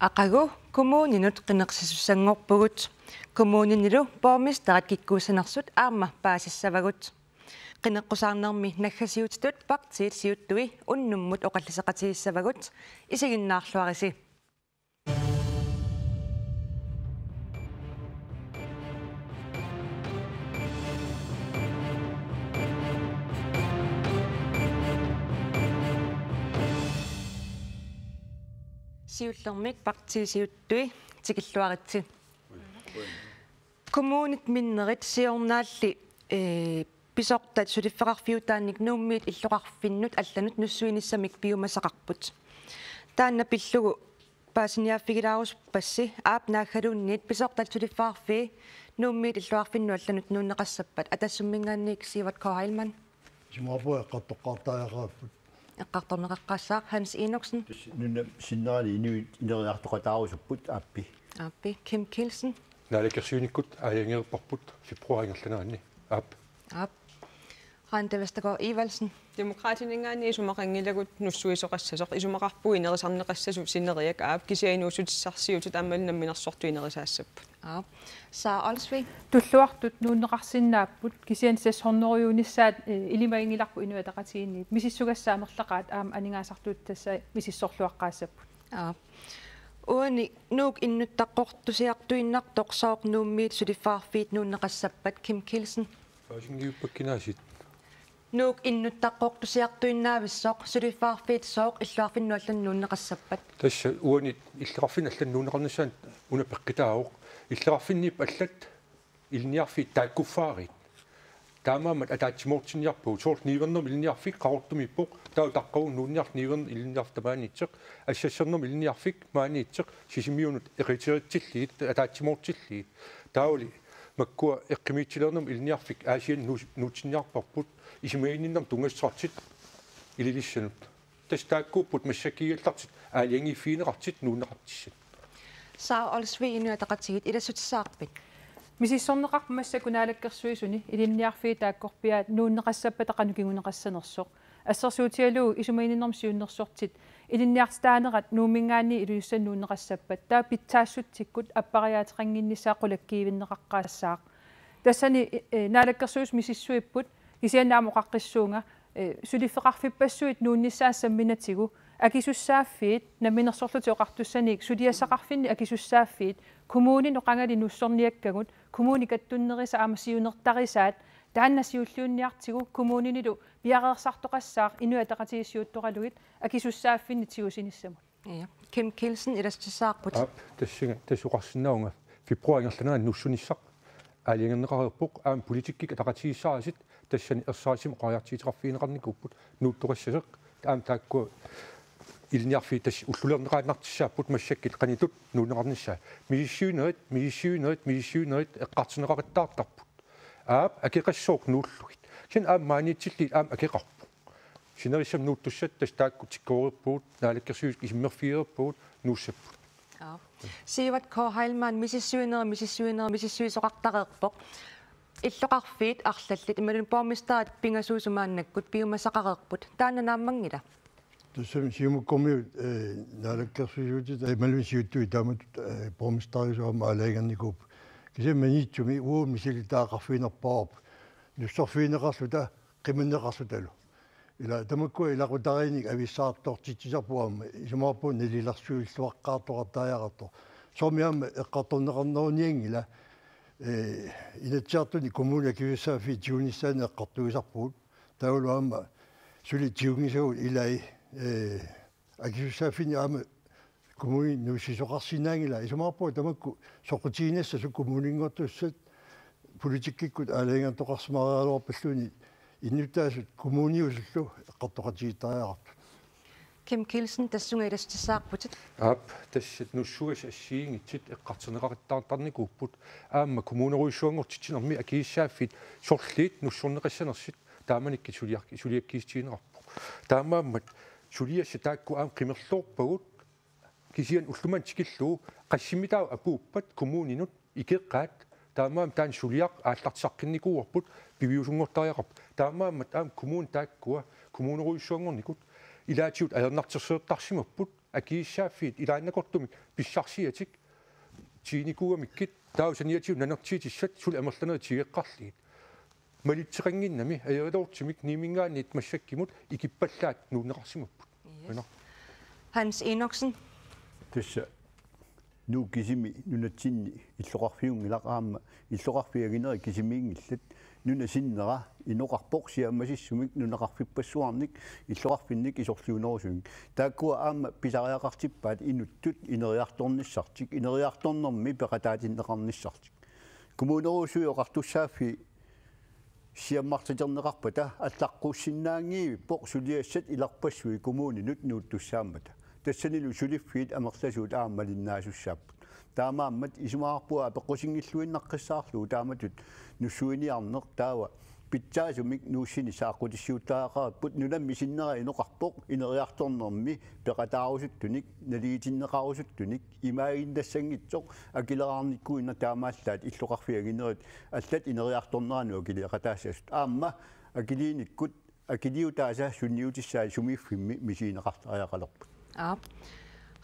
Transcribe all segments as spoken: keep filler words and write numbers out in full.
Aqagu kommuninut qinersisussanngorpugut. Kommuninilu borgmesterit kikkuussanersut aamma paasissavagut. Qineqqusaarnermi naggasiutitut partiit siuttui unnummut oqalliseqatigiissavagut, isiginnaarluarisi. Siullermik partiit siuttui, tikilluaritsi. Kommunit minnerit siornaalli, ee, pisortat suliffeqarfiutaannik Nuummiit illoqarfinnut allanut nussuinissamik piumasaqarput. Taanna pillugu paasiniaaffigilaarusuppassi, aap, naaggaluunniit pisortat suliffeqarfii Nuummiit illoqarfinnut allanut nuunneqassappat, Atassumminngaanniit Sivert K. Heilmann. Isumaqarpunga eqqartoqqaartariaqarput. Eqqartorneqaqqaassaaq, Hans Enoksen. Tassa nunap sinnerani inuit ineriartoqataarusupput, aappi. Aappi, Kim Kielsen. Naalakkersuinikkut aalajangereerparput februaarip ingerlanerani. Aap. Aap. Randi Vestergaard Evaldsen. Demokraatininngaanniit isumaqanngilagut nussuisoqassasoq, isumaqarpugut inerisarneqassasoq sineriak, aap, kisianni inuussutissarsiutitut aammalu namminersortut inerisaassapput. Aap. Sara Olsvig. Tulluartut nuunneqarsinnaapput, kisianni seks hundrede-unissaat, eh, ilimaginngilarput Inuit Ataqatigiinniit. Misissugassat amerlaqaat aamma aningaasartuutit tassa misissorluaqqaassapput. Aap. Uani Nuuk innuttaqqortusiartuinnartoq sooq Nuummiit suliffeqarfiit nuunneqassappat, Kim Kielsen? Paasinngivippakka kinaasiit. Nuuk innuttaqqortusiartuinnaavissoq suliffeqarfiit sooq illoqarfinnut allanut nuunneqassappat? Tassa uani illoqarfinnut allanut nuunneqarnissaanut una peqqutaavoq. Illoqarfinniipput allat ilinniarfiit taakkuffaarit. Taamaammat ataatsimoortinniarpagut, soorlu Niuernermi Ilinniarfik Qaqortumiippoq, taava taqqavugut Nuunniarfik Niuerneq Ilinniarfik tamaaniittoq, Assassernermi Ilinniarfik maaniittoq, Sisimiunut eqiteritsillugit, ataatsimoortillugit. Taavali makkua eqqumiitsuliornermi ilinniarfik Aasiannut nuus-, nuutsinniarparput, isumaginninnermut tunngassuteqartut Ililissanut. Tassa taakkuupput massakkuugallartut aalajangiiffigineqartut nuunneqartussat. Sara Olsvig, Inuit Ataqatigiit, ilassutissavarpit? Misissorneqarpoq massakkut Naalakkersuisuni ilinniarfiit taakkorpiaat nuunneqassappata qanoq kinguneqassanersoq. Assersuutigalugu isumaginninnermut siunnersortit ilinniartitaanerat Nuumminngaanniit Ilulissanut nuunneqassappat, taava pitsaassutsikkut appariaateqannginnissaa qulakkiivinneqaqqaassaaq. Tassani, eh, Naalakkersuisut misissuipput, kisianni aamma oqaqqissuunga, eh, suliffeqarfippassuit nuunnissaat samminatigut akisussaaffiit, Namminersorlutik Oqartussaniit suliassaqarfinni akisussaaffiit, kommuninut qangali nussorniakkagut, kommuni kattunnerisa aamma siunertarisaat, taanna siulliunniartigu kommuninilu piareersartoqassaaq Inuit Ataqatigiit siuttoralugit akisussaaffinni tigusinissamut. Ja. Kim Kielsen, ilassutissavarput? Aap, tassunga, tassa oqarsinnaavunga februaarip ingerlanerani nussunissaq aalajangerneqareerpoq, aamma politikkikkut ataqatigiissarisat tassani ersarissumik oqariartuuteqarfigineqarnikuupput nuuttoqassasoq, aamma taakkua ilinniarfiit tassa ullulerneqaannartussaapput massakkut qanoq ittut nuunneqarnissaa. Misissuinerit, misissuinerit, misissuinerit eqqartorneqareertarput. Aap, akeqassooq nuullugit. Kisianni aamma maaniitsulluunniit aamma akeqarpoq. Sinerissami nuuttussat tassa taakku tikkoreerpugut, Naalakkersuisut isummerfigereerpagut, nuussapput. Aap. Sivert K. Heilmann, misissuinerit, misissuinerit, misissuisoqartareerpoq. Illoqarfiit arlallit imaluunniit borgmesterit pingasuusut maannakkut piumasaqareerput. Taanna naammanngila? Tassami Siumukkormiut, eh, Naalakkersuisut, eh, imaluunniit siuttut taamatut, eh, borgmesteriusoq aamma aalajangernikuupput. Kisianni Maniitsumi uagut misilittagaqarfiginerpaavoq. Nussorfigineqarluta, qimanneqarlutalu. Ila tamakkua ilaqutariinnik avissaartortitsisarput aamma, isumaqarpunga nalilersuilluaqqaartoqartariaqartoq. Soormi aamma eqqartorneqarnerunianngilaq, eh, Inatsisartuni kommunit akisussaaffiit tigunissaannik eqqartuisarpugut. Taavalu aamma suli tigunngisagut ilai, eh, akisussaaffinni aamma kommuni nuussisoqarsinnaanngilaq, isumaqarpunga tamakku soqutiginassasoq kommuninngortussat politikkikkut aalajangertoqarsimareeraluarpalluunniit innuttaasut kommuniusullu eqqartoqatigiittariaqartut. Kim Kielsen, tassunga ilassutissavarputit? Aap, tassa nussugassi assigiinngitsut eqqartorneqareertartarnikuupput, aamma kommunerujussuanngortitsinermi akisussaaffiit sorliit nussorneqassanersut taamanikkut suliar-, suliakkiissutigineqarpoq. Taamaammat suliassat taakku aamma qimerloorpagut, kisianni ullumimut tikillugu qassimmitaava apuuppat kommuninut ikeqqaat, taamaammat taanna suliaq aallartissaqqinnikuuarput, piviusunngortariaqarpoq. Taamaammat aamma kommunit taakkua kommunerujussuanngornikut Ilaatigut ajornartorsiortarsimapput, akisussaaffiit ilaannakortumik pissarsiatik tiinikuugamikku, taava saniatigut nanertiitissat suli amerlanerit tigeqqarlugit. Malitseqannginnami ajornartorsiortumik Nuumminngaanniit massakkut ikippallaat nuunneqarsimapput. Yes. Qujanaq. Hans Enoksen. Tassa Nuuk kisimi nunatsinni illoqarfiunngilaq, aamma illoqarfiit anginerit kisimiinngillat. Nuna sinnera inoqarpoq siammasissumik nunaqarfippassuarnik illoqarfinnik isorliunerusumik. Taakkua aamma pisariaqartippaat inuttut ineriartornissartik, ineriartornermi peqataatinneqarnissartik. Kommunerujussuit oqartussaaffii siammartiterneqarpata allaqqussinnaanngivippoq suliassat ilarpassui kommuninut nuuttussaammata. Tassanilu suliffiit amerlasuut aamma malinnaasussaappat. Taamaammat isumaqarpunga apeqqusinngilluinnaqqissaarlugu taamatut nussuiniarneq, taava pitsaasumik Nuussineq saqqutissiuuttariaqaripput. Nunammi sinnera inoqarpoq ineriartornermi peqataarusuttunik, naligiitinneqarusuttunik, imaaginnassanngitsoq akileraarnikkuinnaq, taamaallaat illoqarfiit anginerit allat ineriartorneranut akileeqataassasut. Aamma akiliinikkut akiliutaasa sunniutissai sumiiffimmi misigineqartariaqalerput. Aap.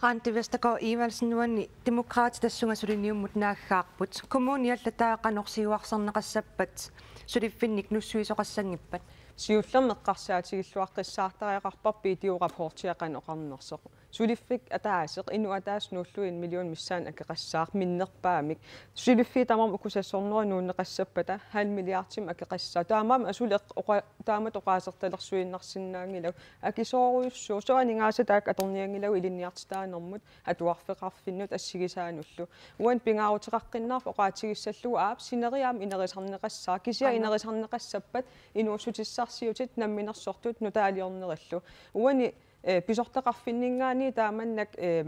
Randi Vestergaard Evaldsen, uani Demokraatit tassunga suliniummut naaggaarput. Kommunit allataa qanoq siuarsarneqassappat, suliffinnik nussuisoqassanngippat? Siullermik eqqarsaatigilluaqqissaartariaqarparput B D O-rapportia qanoq oqarnersoq. Suliffik ataaseq, inuk ataaseq nuullugu en million missaani akeqassaaq minnerpaamik. Suliffiit tamarmik uku seks hundrede nuunneqassappata halv milliardimik akeqassaaq. Taamaammat asuli eq-, oqa-, taamatut oqaasertalersuinnarsinnaanngilagut. Akisoorujussuuvoq, sooq aningaasat taakku atornianngilagut ilinniartitaanermut, atuarfeqarfinnut assigisaanullu. Uani pingaaruteqaqqinnaarpoq oqaatigissallugu, aap, sineriak aamma inerisarneqassaaq. Kisianni Aamma. inerisarneqassappat inuussutissarsiutit namminersortut nutaaliornerillu. Uani, eh, pisortaqarfinninngaanniit taamannak, eh,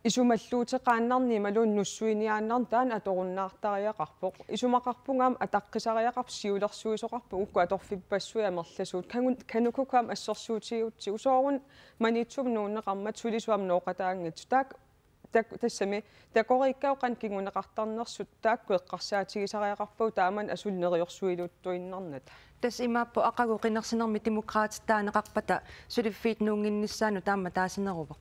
isumalluuteqaannarneq imaluunniit nussuiniaannarneq taanna atorunnaartariaqarpoq. Isumaqarpunga aamma ataqqisariaqarpoq, siulersuisoqarpoq uku atorfippassuit amerlasuut. Kanun-, KANUKOKA aamma assersuutigigutsigu, sooruna Maniitsumi nuunneqarmat sulisut aamma nooqataanngitsut. Taak-, tak-, tassami takoriikkagut qanoq kinguneqartarnersut taakku eqqarsaatigisariaqarpagut, taamani asuli neriorsuiluttuinnarnata. Tassa imaappoq aqagu qinersinermi Demokraatit taaneqarpata suliffiit nuunnginnissaannut taama taasineruvoq.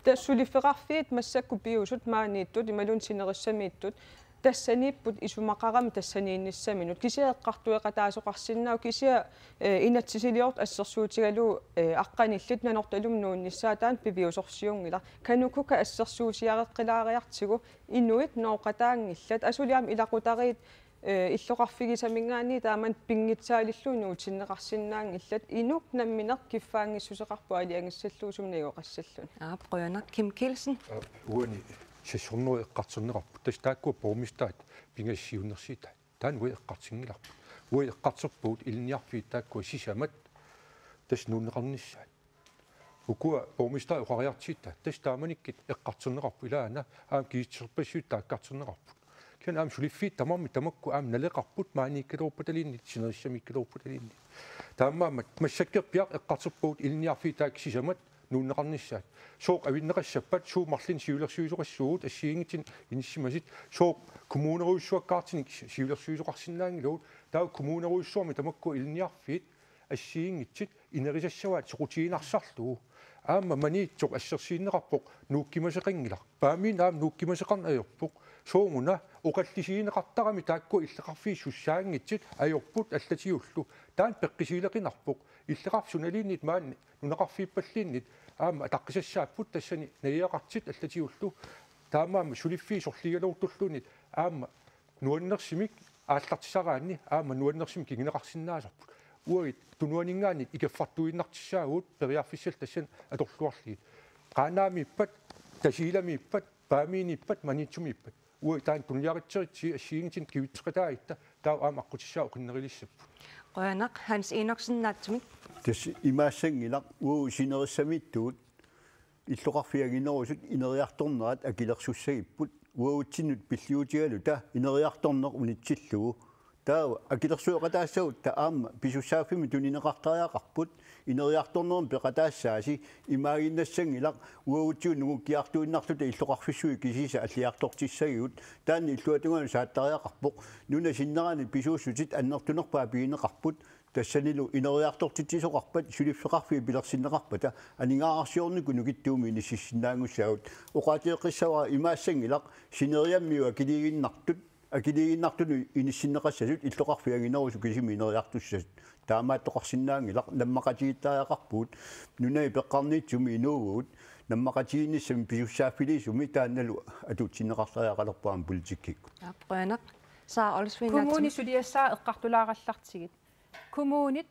Tassa suliffeqarfiit massakkut piusut, maaniittut imaluunniit sinerissamiittut, tassaniipput isumaqarami tassaniinnissaminut. Kisianni eqqartueqataasoqarsinnaavoq, kisianni, eh, inatsisiliortut assersuutigalugu, eh, aqqanillit Nanortalimmi nuunnissaat taanna piviusorsiunngilaq. KANUKOKA assersuusiareqqilaariartigu inuit nooqataanngillat. Asuli aamma ilaqutariit, eh, illoqarfigisaminngaanniit taamani pinngitsaalilluni nuutinneqarsinnaanngillat. Inuk nammineq kiffaanngissuseqarpoq aalajangissallugu sumi najugaqassalluni. Aap, qujanaq. Kim Kielsen. Aap, uani seks hundrede eqqartorneqarput. Tassa taakkua borgmesterit pingasut siunnersuutaat. Taanna uagut eqqartunngilarput. Uagut eqqartorpugut ilinniarfiit taakkua sisamat tassa nuunneqarnissaat. Ukua borgmesterit oqariartuutaat, tassa taamanikkut eqqartorneqarput, ilaana aamma kiitserpassuit taakkartorneqarput. Kisianni aamma suliffiit tamarmik tamakku aamma naleqarput, maaniikkaluarpataluunniit sinerissamiikkaluarpataluunniit. Taamaammat massakkorpiaq eqqartorpugut ilinniarfiit taakku sisamat nuunneqarnissaat. Sooq avinneqassappat, suut marlunnik siulersuisoqassuugut, assigiinngitsunik inissisimasut, sooq kommunerujussuakkaartunik si-, siulersuisoqarsinnaanngilagut, taava kommunerujussuarmi tamakku ilinniarfiit assigiinngitsut inerisassavaat soqutiginarsarlugu. Aamma Maniitsoq assersuunneqarpoq nuukkimasoqanngilaq. Paamiunit aamma nuukkimasoqarneq ajorpoq. Sooruna oqallisigineqartarami taakku illoqarfiit sussaanngitsut ajorput allatigullu. Taanna peqqissuuleqinarpoq. Illoqarfik sunaluunniit maani nunaqarfiuppalluunniit aamma ataqqisassaapput, tassani najugaqartut allatigullu. Taamaammat suliffiit sorliugaluartulluunniit aamma nuannersumik aallartisaraanni aamma nuannersumik kinguneqarsinnaasarput. Uagut tunuaninngaanniit ikiffartuinnartussaavugut periarfissallu tassani atorluarlugit. Qaanaamiippat, Tasiilamiippat, Paamiuniippat, Maniitsumiippat. Uagut taanna tunuliaritseritsi assigiinngitsunik kivitseqataagutta taava aamma aqqutissaat oqinnerulissapput. Qujanaq. Hans Enoksen, naatsumik. Tassa imaassanngilaq, uagut sinerissamiittut illoqarfiit anginerusut ineriartornerat akilersussagipput. Uagutsinnut pilliutigaluta ineriartorneq unitsillugu. Taava akilersueqataassagutta aamma pisussaaffimmi tunineqartariaqarput, ineriartornermut peqataassaasi, imaaginnassanngilaq uagutsinnut nungukkiartuinnarluta illoqarfissuit kisiisa alliartortissagigut, taanna illuatungaanut saattariaqarpoq, nunap sinnerani pisuussutit annertunerpaat pigineqarput, Tassanilu ineriartortitsisoqarpat suliffeqarfiit pilersinneqarpata aningaasarsiornikkut nukittuumik inississinnaanngussaagut. Oqaaseqissavara imaassanngilaq sineriammiut akiliiginnartut, akiliiginnartunut inissinneqassasut illoqarfiit anginerusut kisimik ineriartussasut. Taamaattoqarsinnaanngilaq, nammaqatigiittariaqarpugut, nunani peqqarniitsumi inuuvugut, nammaqatigiinnissamik pisussaaffiliisumik taannalu atuutsinneqartariaqalerpoq aamma politikkikkut. Aap, qujanaq. Sara Olsvig. Kommuni suliassaa eqqartulaarallartigit. Kommunit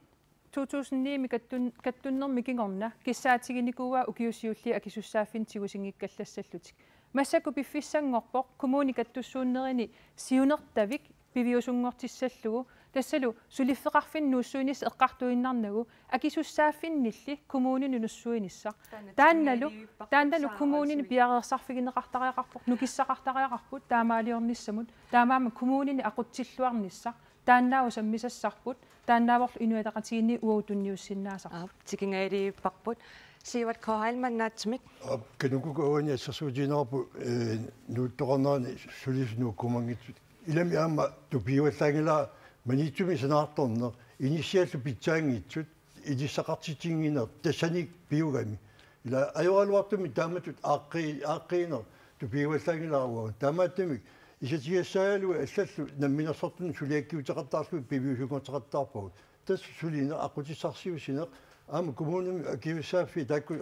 to tusind ni-mi kattun-, kattunnermi kingorna kissaatiginikuuaa ukiut siulliit akisussaaffimmik tigusinngikkallassallutik. Massakkut piffissanngorpoq kommuni kattussuunnerini siunertavik piviusunngortissallugu, tassalu suliffeqarfinni nuussuinissaq eqqartuinnarnagu akisussaaffinnilli kommuninut nuussuinissaq. Taanna taannalu, tikingajaviuppara taannalu Sara kommunini Olsvig. Piareersarfigineqartariaqarpoq, nukissaqartariaqarput taamaaliornissamut, taamaammat kommunini aqutsilluarnissaq. Taannaavoq sammisassarput, taannaavorlu Inuit Ataqatigiinni uagut tunniussinnaasarput. Aap, tikingajaviupparput. Siivat K. Heilmann, naatsumik. Aap, KNUK-kut uani assersuutigineqarpoq, eh, nuuttoqarnerani sulisut nuukkumanngitsut. Ilami aamma tupiuallaanngilara Maniitsumi sanaartorneq, inissiallu pitsaanngitsut, ilissaqartitsinnginneq tassani piugami. Ila ajoraluartumik taamatut aaqqi-, aaqqiineq tupiuallaanngilara uagut. Taamaattumik isatigassaagaluit allallu namminersortunut suliakkiuteqattaarlugit piviusunngorteqattaarpagut. Tassa sulineq, aqqutissarsiussineq, aamma kommunimi akisussaaffiit taakku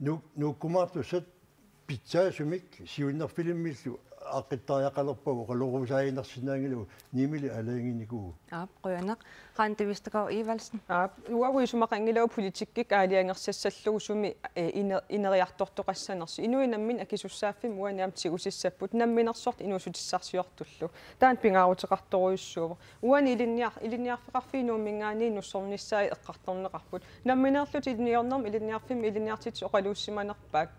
nuuk-, nuukkumaartussat pitsaasumik siunnerfilimmillu aaqqittariaqalerpagut, oqalorusaajunnaarsinnaanngilagut, Niimili aalajangiinikuuvoq. Aap, qujanaq. Randi Vestergaard Evaldsen. Aap, uagut isumaqanngilagut politikkikkut aalajangersassallugu sumi, eh, ine-, ineriartortoqassanersoq. Inuit namminneq akisussaaffimmik uani aamma tigusissapput namminersortut inuussutissarsiortullu. Taanna pingaaruteqartorujussuuvoq. Uani ilinniar-, Ilinniarfeqarfiup Nuumminngaanniit nussornissaat eqqartorneqarput. Nammineerlutit niuernermi ilinniarfimmi ilinniartitsisut oqaluussimanerpaat.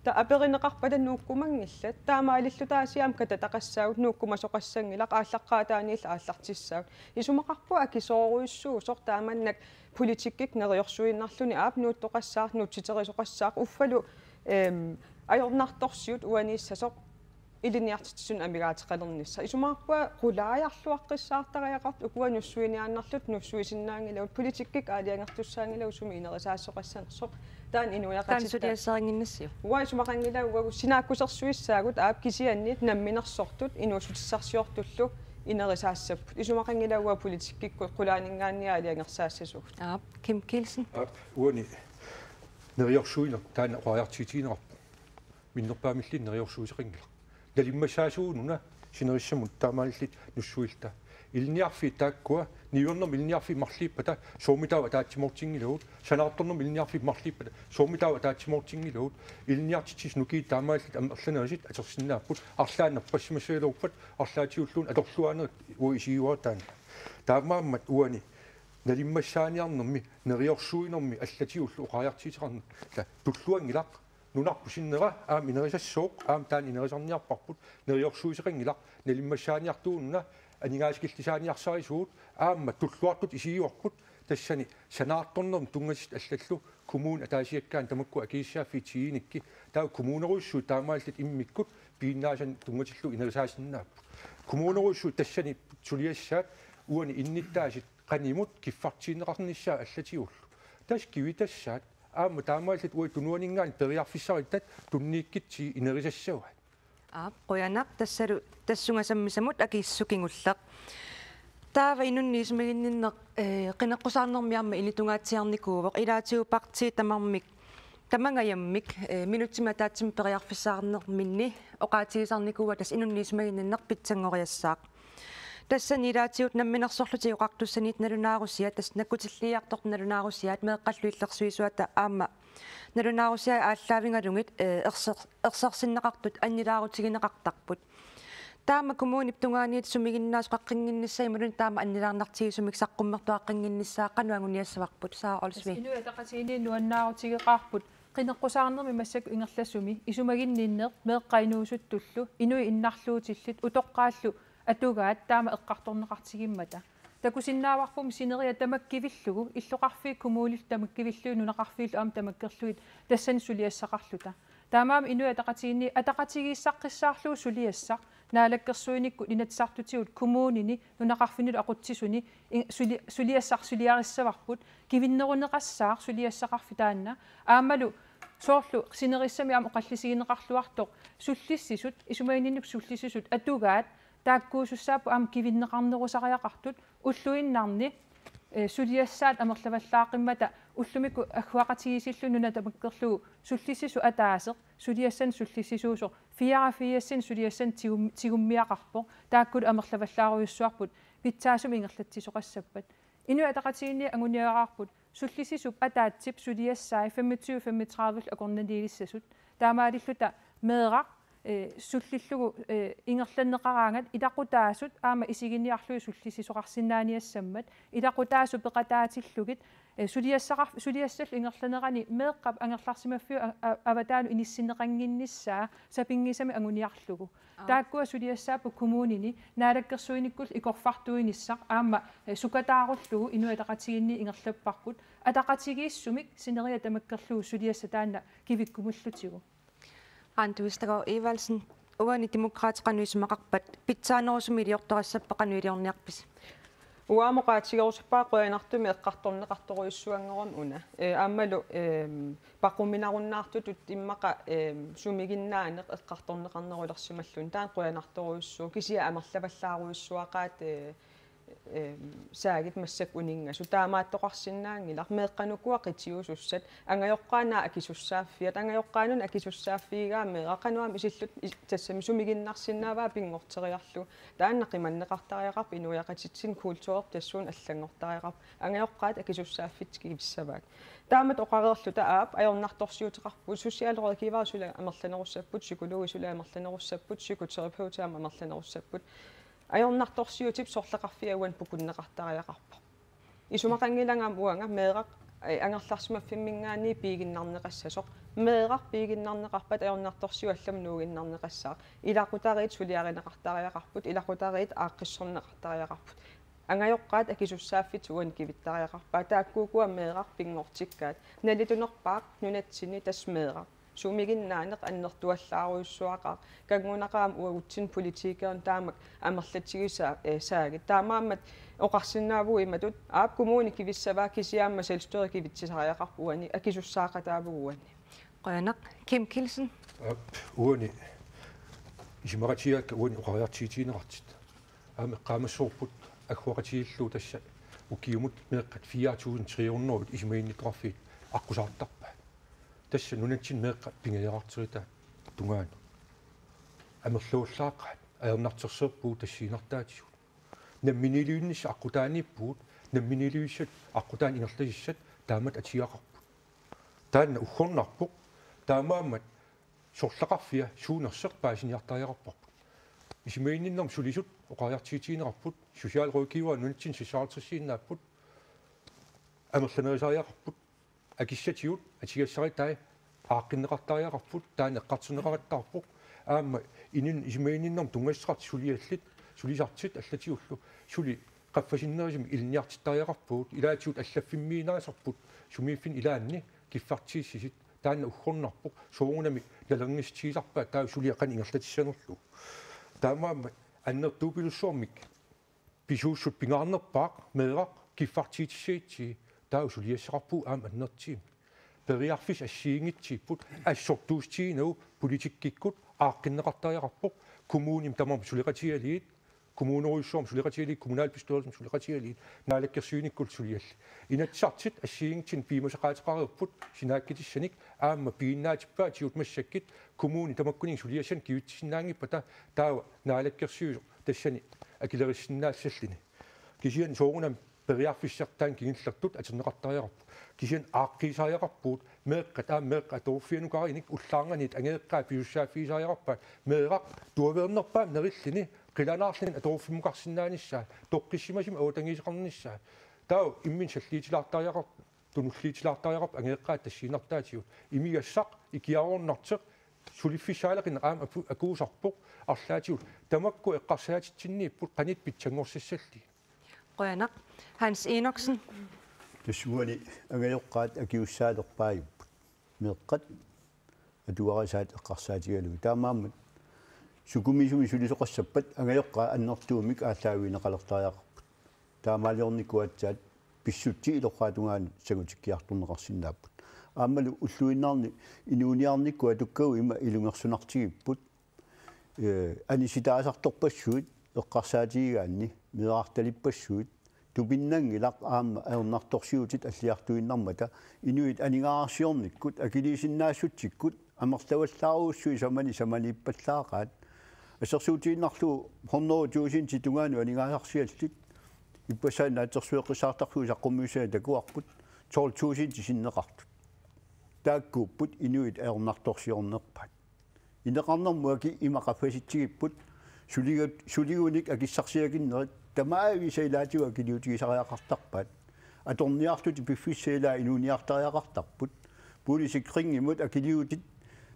Taava aperineqarpata nuukkumanngillat. Taamaalilluta aasiit aamma katataqassaagut, nuukkumasoqassanngilaq, aallaqqaataaniillu aallartissaagut. Isumaqarpunga akisoorujussuusoq taamannak politikkikkut neriorsuinnarluni, aap, nuuttoqassaaq, nuutsiterisoqassaaq, uffalu, ehm, ajornartorsiut uaniissasoq ilinniartitsisut amigaateqalernissaq. Isumaqarpunga qulaajarluaqqissaartariaqartut, ukua nussuiniaannarlutik nussuisinnaanngilagut, politikkikkut aalajangertussaanngilagut sumi inerisaassoqassanersoq. Taanna inuiaqatitta. Taanna suliassarinnginnassiuk? Uanga isumaqanngilagut uagut sinaakkusersuissaagut, aap, kisianni namminersortut inuussutissarsiortullu inerisaassapput. Isumaqanngilagut uagut politikkikkut qulaaninngaanniit aalajangersaassasugut. Aap, Kim Kielsen. Aap, uani neriorsuineq taanna oqariartuutigineqarpoq. Minnerpaamilluunniit neriorsuiseqanngilaq. Nalimmassaasuununa sinerissamut taamaalilluta nussuilluta. Ilinniarfiit taakkua, niuernermi ilinniarfiit marluuppata, soormitaava ataatsimoortinngilagut, sanaartornermi ilinniarfiit marluuppata, soormitaava ataatsimoortinngilagut, ilinniartitsisut nukiit taamaalilluta amerlanerusut atorsinnaapput, arlaannik nappassimassagaluarpat, arlaatigulluunniit atorluaanerit uagut isigiuara taanna. Taamaammat uani nalimmassaaniarnermi, neriorsuinermi allatigullu oqariartuuteqarneq, ila tulluanngilaq, nunarput sinnera aamma inerisassooq, aamma taanna inerisarniarparput, neriorsuiseqanngilaq, nalimmassaaniartuununa aningaasatikillisaaniarsarisugut, aamma tulluartutut isigivarput, tassani sanaartornermut tunngasut allallu, kommunit ataasiakkaanni tamakku akisussaaffiit tigunikkit, taava kommunerujussuit taamaalillutik immikkut piginnaasanik tunngatillugu inerisaasinnaapput. Kommunerujussuit tassani suliassaat uani innuttaasut qanimut kiffartuunneqarnissaat allatigullu. Tassa kivitassaat aamma taamaalilluta uagut tunuaninngaanniit periarfissaritta tunniukkutsigit inerisassavaat. Aap, qujanaq, tassalu tassunga sammisamut akissut kingulleq. Taava inunnik isumaginninneq, eh, qineqqusaarnermi aamma ilitungaatsiarnikuuvoq, ilaatigut partiit tamarmik, tamangajammik, eh, minutsimik ataatsimik periarfissaqarnerminni oqaatigisarnikuuaat, tassa inunnik isumaginninneq pitsanngoriassaaq. Tassani ilaatigut Namminersorlutik Oqartussaniittut nalunaarusiat, tassa nakkutilliiartortut nalunaarusiaat, meeqqallu illersuisuata aamma nalunaarusiai aallaavigalugit, eh, erser-, ersersinneqartut annilaarutigineqartarput. Taama kommunip tungaaniit sumiginnaasoqaqqinnginnissaa imaluunniit taama annilaarnartigisumik saqqummertuaqqinngilaq qanoq anguniassavarput, Sara Olsvig? Inuit Ataqatigiinniit nuannaarutigeqaarput qineqqusaarnermi massakkut ingerlasumi isumaginninneq meeqqat inuusuttullu, inuit innarluutillit, utoqqaallu atugaat taama eqqartorneqartigimmata. Takusinnaavarput sineriak tamakkivillugu, illoqarfiit kommunillu tamakkivillugit, nunaqarfiillu aamma tamakkerlugit tassani suliassaqarluta. Taamaammat Inuit Ataqatigiinni ataqatigiissaqqissaarlugu suliassaq, naalakkersuinikkut inatsisartutigut kommunini nunaqarfinnilu aqutsisuni i-, suli-, suliassaq suliarissavarput, kivinneruneqassaaq suliassaqarfik taanna. Aammalu soorlu sinerissami aamma oqallisigineqarluartoq sullissisut, isumaginninnikkut sullissisut atugaat taakkuusussaapput aamma kivinneqarnerusariaqartut, ulluinnarni, eh, suliassaat amerlavallaaqimmata ullumikkut agguaqatigiissilluni nuna tamakkerlugu sullissisut ataaseq, suliassanik sullissisuusoq, fireogfirsinik suliassanik tigum-, tigummiaqarpoq, taakkulu amerlavallaarujussuarput pitsaasumik ingerlatsisoqassappat. Inuit Ataqatigiinni anguniagaqarput sullissisup ataatsip suliassai femogtyve femogtredive akornanniilissasut. Taamaalilluta meeraq, eh, sullillugu, eh, ingerlanneqaraangat ilaqutaasut aamma isiginiarlugit sullissisuqarsinnaaniassammat, ilaqutaasut peqataatillugit, eh, suliassaqar-, suliassallu ingerlanerani meeqqap angerlarsimaffiup a-, a-, avataanut inissinneqannginnissaa sapinngisamik anguniarlugu. Aap. Taakkua suliassaapput kommunini naalakkersuinikkullu ikorfartuinissaq aamma, eh, sukataarullugu Inuit Ataqatigiinni ingerlapparput. Ataqatigiissumik sineriak tamakkerlugu suliassaq taanna kivikkumallutigu. Randi Vestergaard Evaldsen, uani Demokraatit qanoq isumaqarpat, pitsaanerusumik iliortoqassappat qanoq iliorniarpisi? Uanga oqaatigerusuppara qujanartumik eqqartorneqartorujussuanngorami una. Eh, aammalu, ehm, paquminarunnaartutut immaqa, ehm, sumiginnaaneq eqqartorneqarnerulersimalluni. Taanna qujanartorujussuuvoq, kisianni amerlavallaarujussuaqaat, eh, ehm, saagit massakkut uninngasut. Taamaattoqarsinnaanngilaq, meeqqanukua qitiusussat, angajoqqaat naak akisussaaffiat, angajoqqaanut akisussaaffigigaat meeraq qanoq aamma isillutit is-, tassami sumiginnarsinnaavaat pinngorteriarlugu. Taanna qimanneqartariaqarpoq, inuiaqatitsinnut kulturerput tassuuna allanngortariaqarpoq. Angajoqqaat akisussaaffittut kivissavaat. Taamatut oqareerluta aap ajornartorsiuteqarpugut, socialrådgiverit suli amerlanerussapput, psykologit suli amerlanerussapput, psykoterapeutit aamma amerlanerussapput. Ajornartorsiutip sorleqarfia uani pukunneqartariaqarpoq. Isumaqanngilanga aamma uanga meeraq, eh, angerlarsimaffimminngaanniit piiginnarneqassasoq. Meeraq piiginnarneqarpat ajornartorsiut allamut nuuginnarneqassaaq. Ilaqutariit suliarineqartariaqarput, ilaqutariit aaqqissorneqartariaqarput. Angajoqqaat akisussaaffittut uani kivittariaqarpaat, taakkuukua meeraq pinngortikkaat. Nalitunerpaaq nunatsinni tassa meeraq. Sumiginnaaneq annertuallaarujussuaqaaq. Kanngunaqaaq aamma uagutsinnut politikerinut taamak amerlatigisut, eh, saagit. Taamaammat oqarsinnaavugut imatut, aap, kommuni kivissavaa, kisianni aamma selvstyre kivitsisariaqarpoq uani, akisussaaqataavugut uani. Qujanaq. Kim Kielsen. Aap, uani isumaqatigaakka uani oqariartuutigineqartut. Aamma eqqaamassavarput agguaqatigiillugu tassa ukiumut meeqqat fire tusind tre hundrede isumaginnittoqarfiit aqqusaartarpaat. Tassa nunatsinni meeqqat pingajorarterutaat tungaanut. Amerlavallaaqaat, ajornartorsiorpugut tassiinnartaatigut. Namminiilivinnissaq aqqutaaniippugut, namminiiliviussat aqqutaani ingerlasissat taamatut atigaqarput. Taanna uggornarpoq, taamaammat sorleqarfia suunersoq paasiniartariaqarparput. Isumaginninnermut sulisut oqariartuutigineqarput, socialrådgiverit nunatsinni seksoghalvtredsiinnaapput, amerlanerusariaqarput, akissatigut atugassaritai aaqqinneqartariaqarput, taanna eqqartorneqarattaarpoq, aamma inunnut isumaginninnermut tunngassuteqartut suliallit, sulisartut allatigullu, suli qaffasinnerusumik ilinniartittariaqarpugut, ilaatigut allaffimmiinnaasarput, sumiiffinni ilaanni kiffartuussisit, taanna uggornarpoq, soorunami nalornissutigisarpaat taava suliaq qanoq ingerlatissanerlugu. Taamaammat annertuupilussuarmik pisuussut pingaarnerpaaq meeraq kiffartuutissagutsigit, taava suliassaqarpugut aamma annertuumik. Periarfissat assigiinngitsuupput, assortuussutiginagu politikkikkut aaqqinneqartariaqarpoq, kommunimi tamarmi suleqatigalugit, kommunerujussuarmi suleqatigalugit, kommunalbestyrelsimi suleqatigalugit, naalakkersuinikkut suliallit. Inatsisartut assigiinngitsunik piumasaqaateqareerput sinaakkutissanik aamma piginnaatippaatigut massakkut kommuni tamakkuninnga suliassanik kivitsisinnaanngippata taava naalakkersuisoq tassani akilerissinnaassalluni. Kisianni soorunami periarfissat taanna kingullertut atorneqartariaqarpoq. Kisianni aaqqiisariaqarpugut meeqqat, aamma meeqqat atorfianukarinik ullaarnganiit angajoqqaat pisussaaffigisariaqarpaat, meeraq tuaveernerpaamik nerilluni qilanaarluni atorfimmukarsinnaanissaa, toqqissimasumik avatangiiseqarnissaa. Taava imminut salliutilaartariaqar-, tunulliutilaartariaqarpoq angajoqqaat tassiinnartaatigut. Imigassaq ikiaroornartoq suliffissaaleqineq aamma apu-, akuusarpoq arlaatigut. Tamakku eqqarsaatitsinniipput qanoq pitsanngorsassallugu. Qujanaq. Hans Enoksen. Tassa uani angajoqqaat akiussaalerpaajupput. Meeqqat atugarisaat eqqarsaatigalugit. Taamaammat sukumiisumik sulisoqassappat angajoqqaat annertuumik aallaavigineqalertariaqarput. Taamaaliornikuugatsigu pissutsit illoqarfiup tungaanut sangutikkiartorneqarsinnaapput. Aammalu ulluinnarni inuuniarnikkut atukkavut ima ilungersunartigipput. Ee, anisitaasartorpassuit eqqarsaatigigaanni meerartalippassuit tupinnanngilaq aamma ajornartorsiutit alliartuinnarmata inuit aningaasarsiornikkut akiliisinnaassutsikkut amerlavallaarujussuit samani samaniippallaaqaat. Assersuutigiinnarlugu hundrede tusind tungaanut aningaasarsiallit ippassaq naatsorsueqqissaartarfiup saqqummiussani takuarput tolv tusind sinneqartut. Taakkuupput inuit ajornartorsiornerpaat. Ineqarnermut akit ima qaffasitsigipput suligu-, suligunik akissarsiakinnerit tamaavisa ilaatigut akiliutigisariaqartarpaat. Atorniarlutik piffissap ilaa inuuniartariaqartarput. Boligsikringimut akiliutit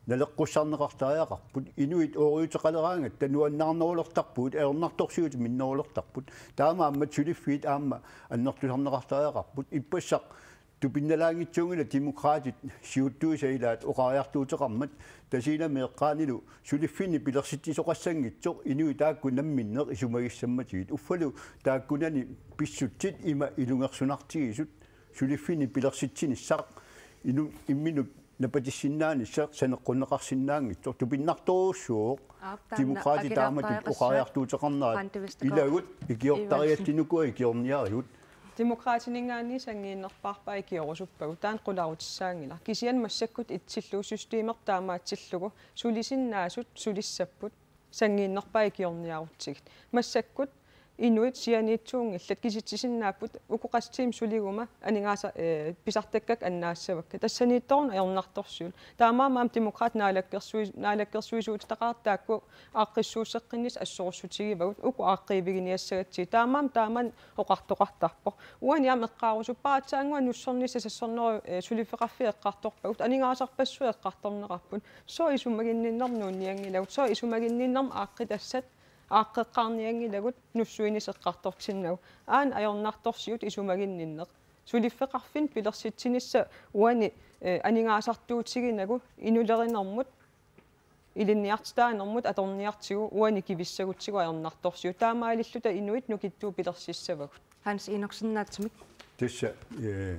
naleqqussarneqartariaqarput. Inuit ooriuteqaleraangatta nuannaarnerulertarpugut, ajornartorsiutit minnerulertarput. Taamaammat suliffiit aamma annertusarneqartariaqarput. Ippassaq tupinnalaanngitsuunngilaq Demokraatit siuttuisa ilaat oqariartuuteqarmat Tasiilami eqqaanilu suliffinnik pilersitsisoqassanngitsoq inuit taakku namminneq isumagissammatigit. Uffalu taakkunani pissutsit ima ilungersunartigisut suliffinnik pilersitsinissaq inu-, imminut napatissinnaanissaq saneqqunneqarsinnaanngitsoq tupinnartorujussuuvoq. Aap, taanna Demokraatit taamatut akilertariaqassaaq oqariartuuteqarnerat Qantivistikoq ilagut ikiortariallit Evaldsen. Ukua ikiorniarigut. Demokraatininngaanniit sanngiinnerpaarpaat ikiorusuppagut taanna qularutissaanngilaq. Kisianni massakkut itsillugu systemerput taamaatsillugu sulisinnaasut sulissapput sanngiinnerpaat ikiorniarutsigit. Massakkut inuit sianiitsuunngillat kisitsisinnaapput uku qassit tiimit suliguma aningaasa-, ee, pisartakkakka annaassavakka. Tassaniittoruna ajornartorsiut. Taamaammat Demokraatit naalakkersui-, naalakkersuisuutitaqartut taakku aaqqissuusseqqinnissaq assorussutigivagut uku aaqqiiviginiassagatsigit. Taamaammat taamani oqartoqartarpoq. Uani aamma eqqaarusuppara aatsaannguaq nussornissaq sassornerup, ee, suliffeqarfiit eqqartorpagut, aningaasarpassuit eqqartorneqarput. Sooq isumaginninnermut nuunnianngilagut, sooq isumaginninnermut aaqqitassat aaqqeqqaarnianngilagut nussuinissaq eqqartortinnagu. Aana ajornartorsiut isumaginninneq. Suliffeqarfinnut pilersitsinissaq uani, ee, aningaasartuutiginagu inulerinermut ilinniartitaanermut atorniartigu uani kivissagutsigu ajornartorsiut. Taamaalilluta inuit nukittuut pilersissavagut. Hans Enoksen, naatsumik. Tassa, ee,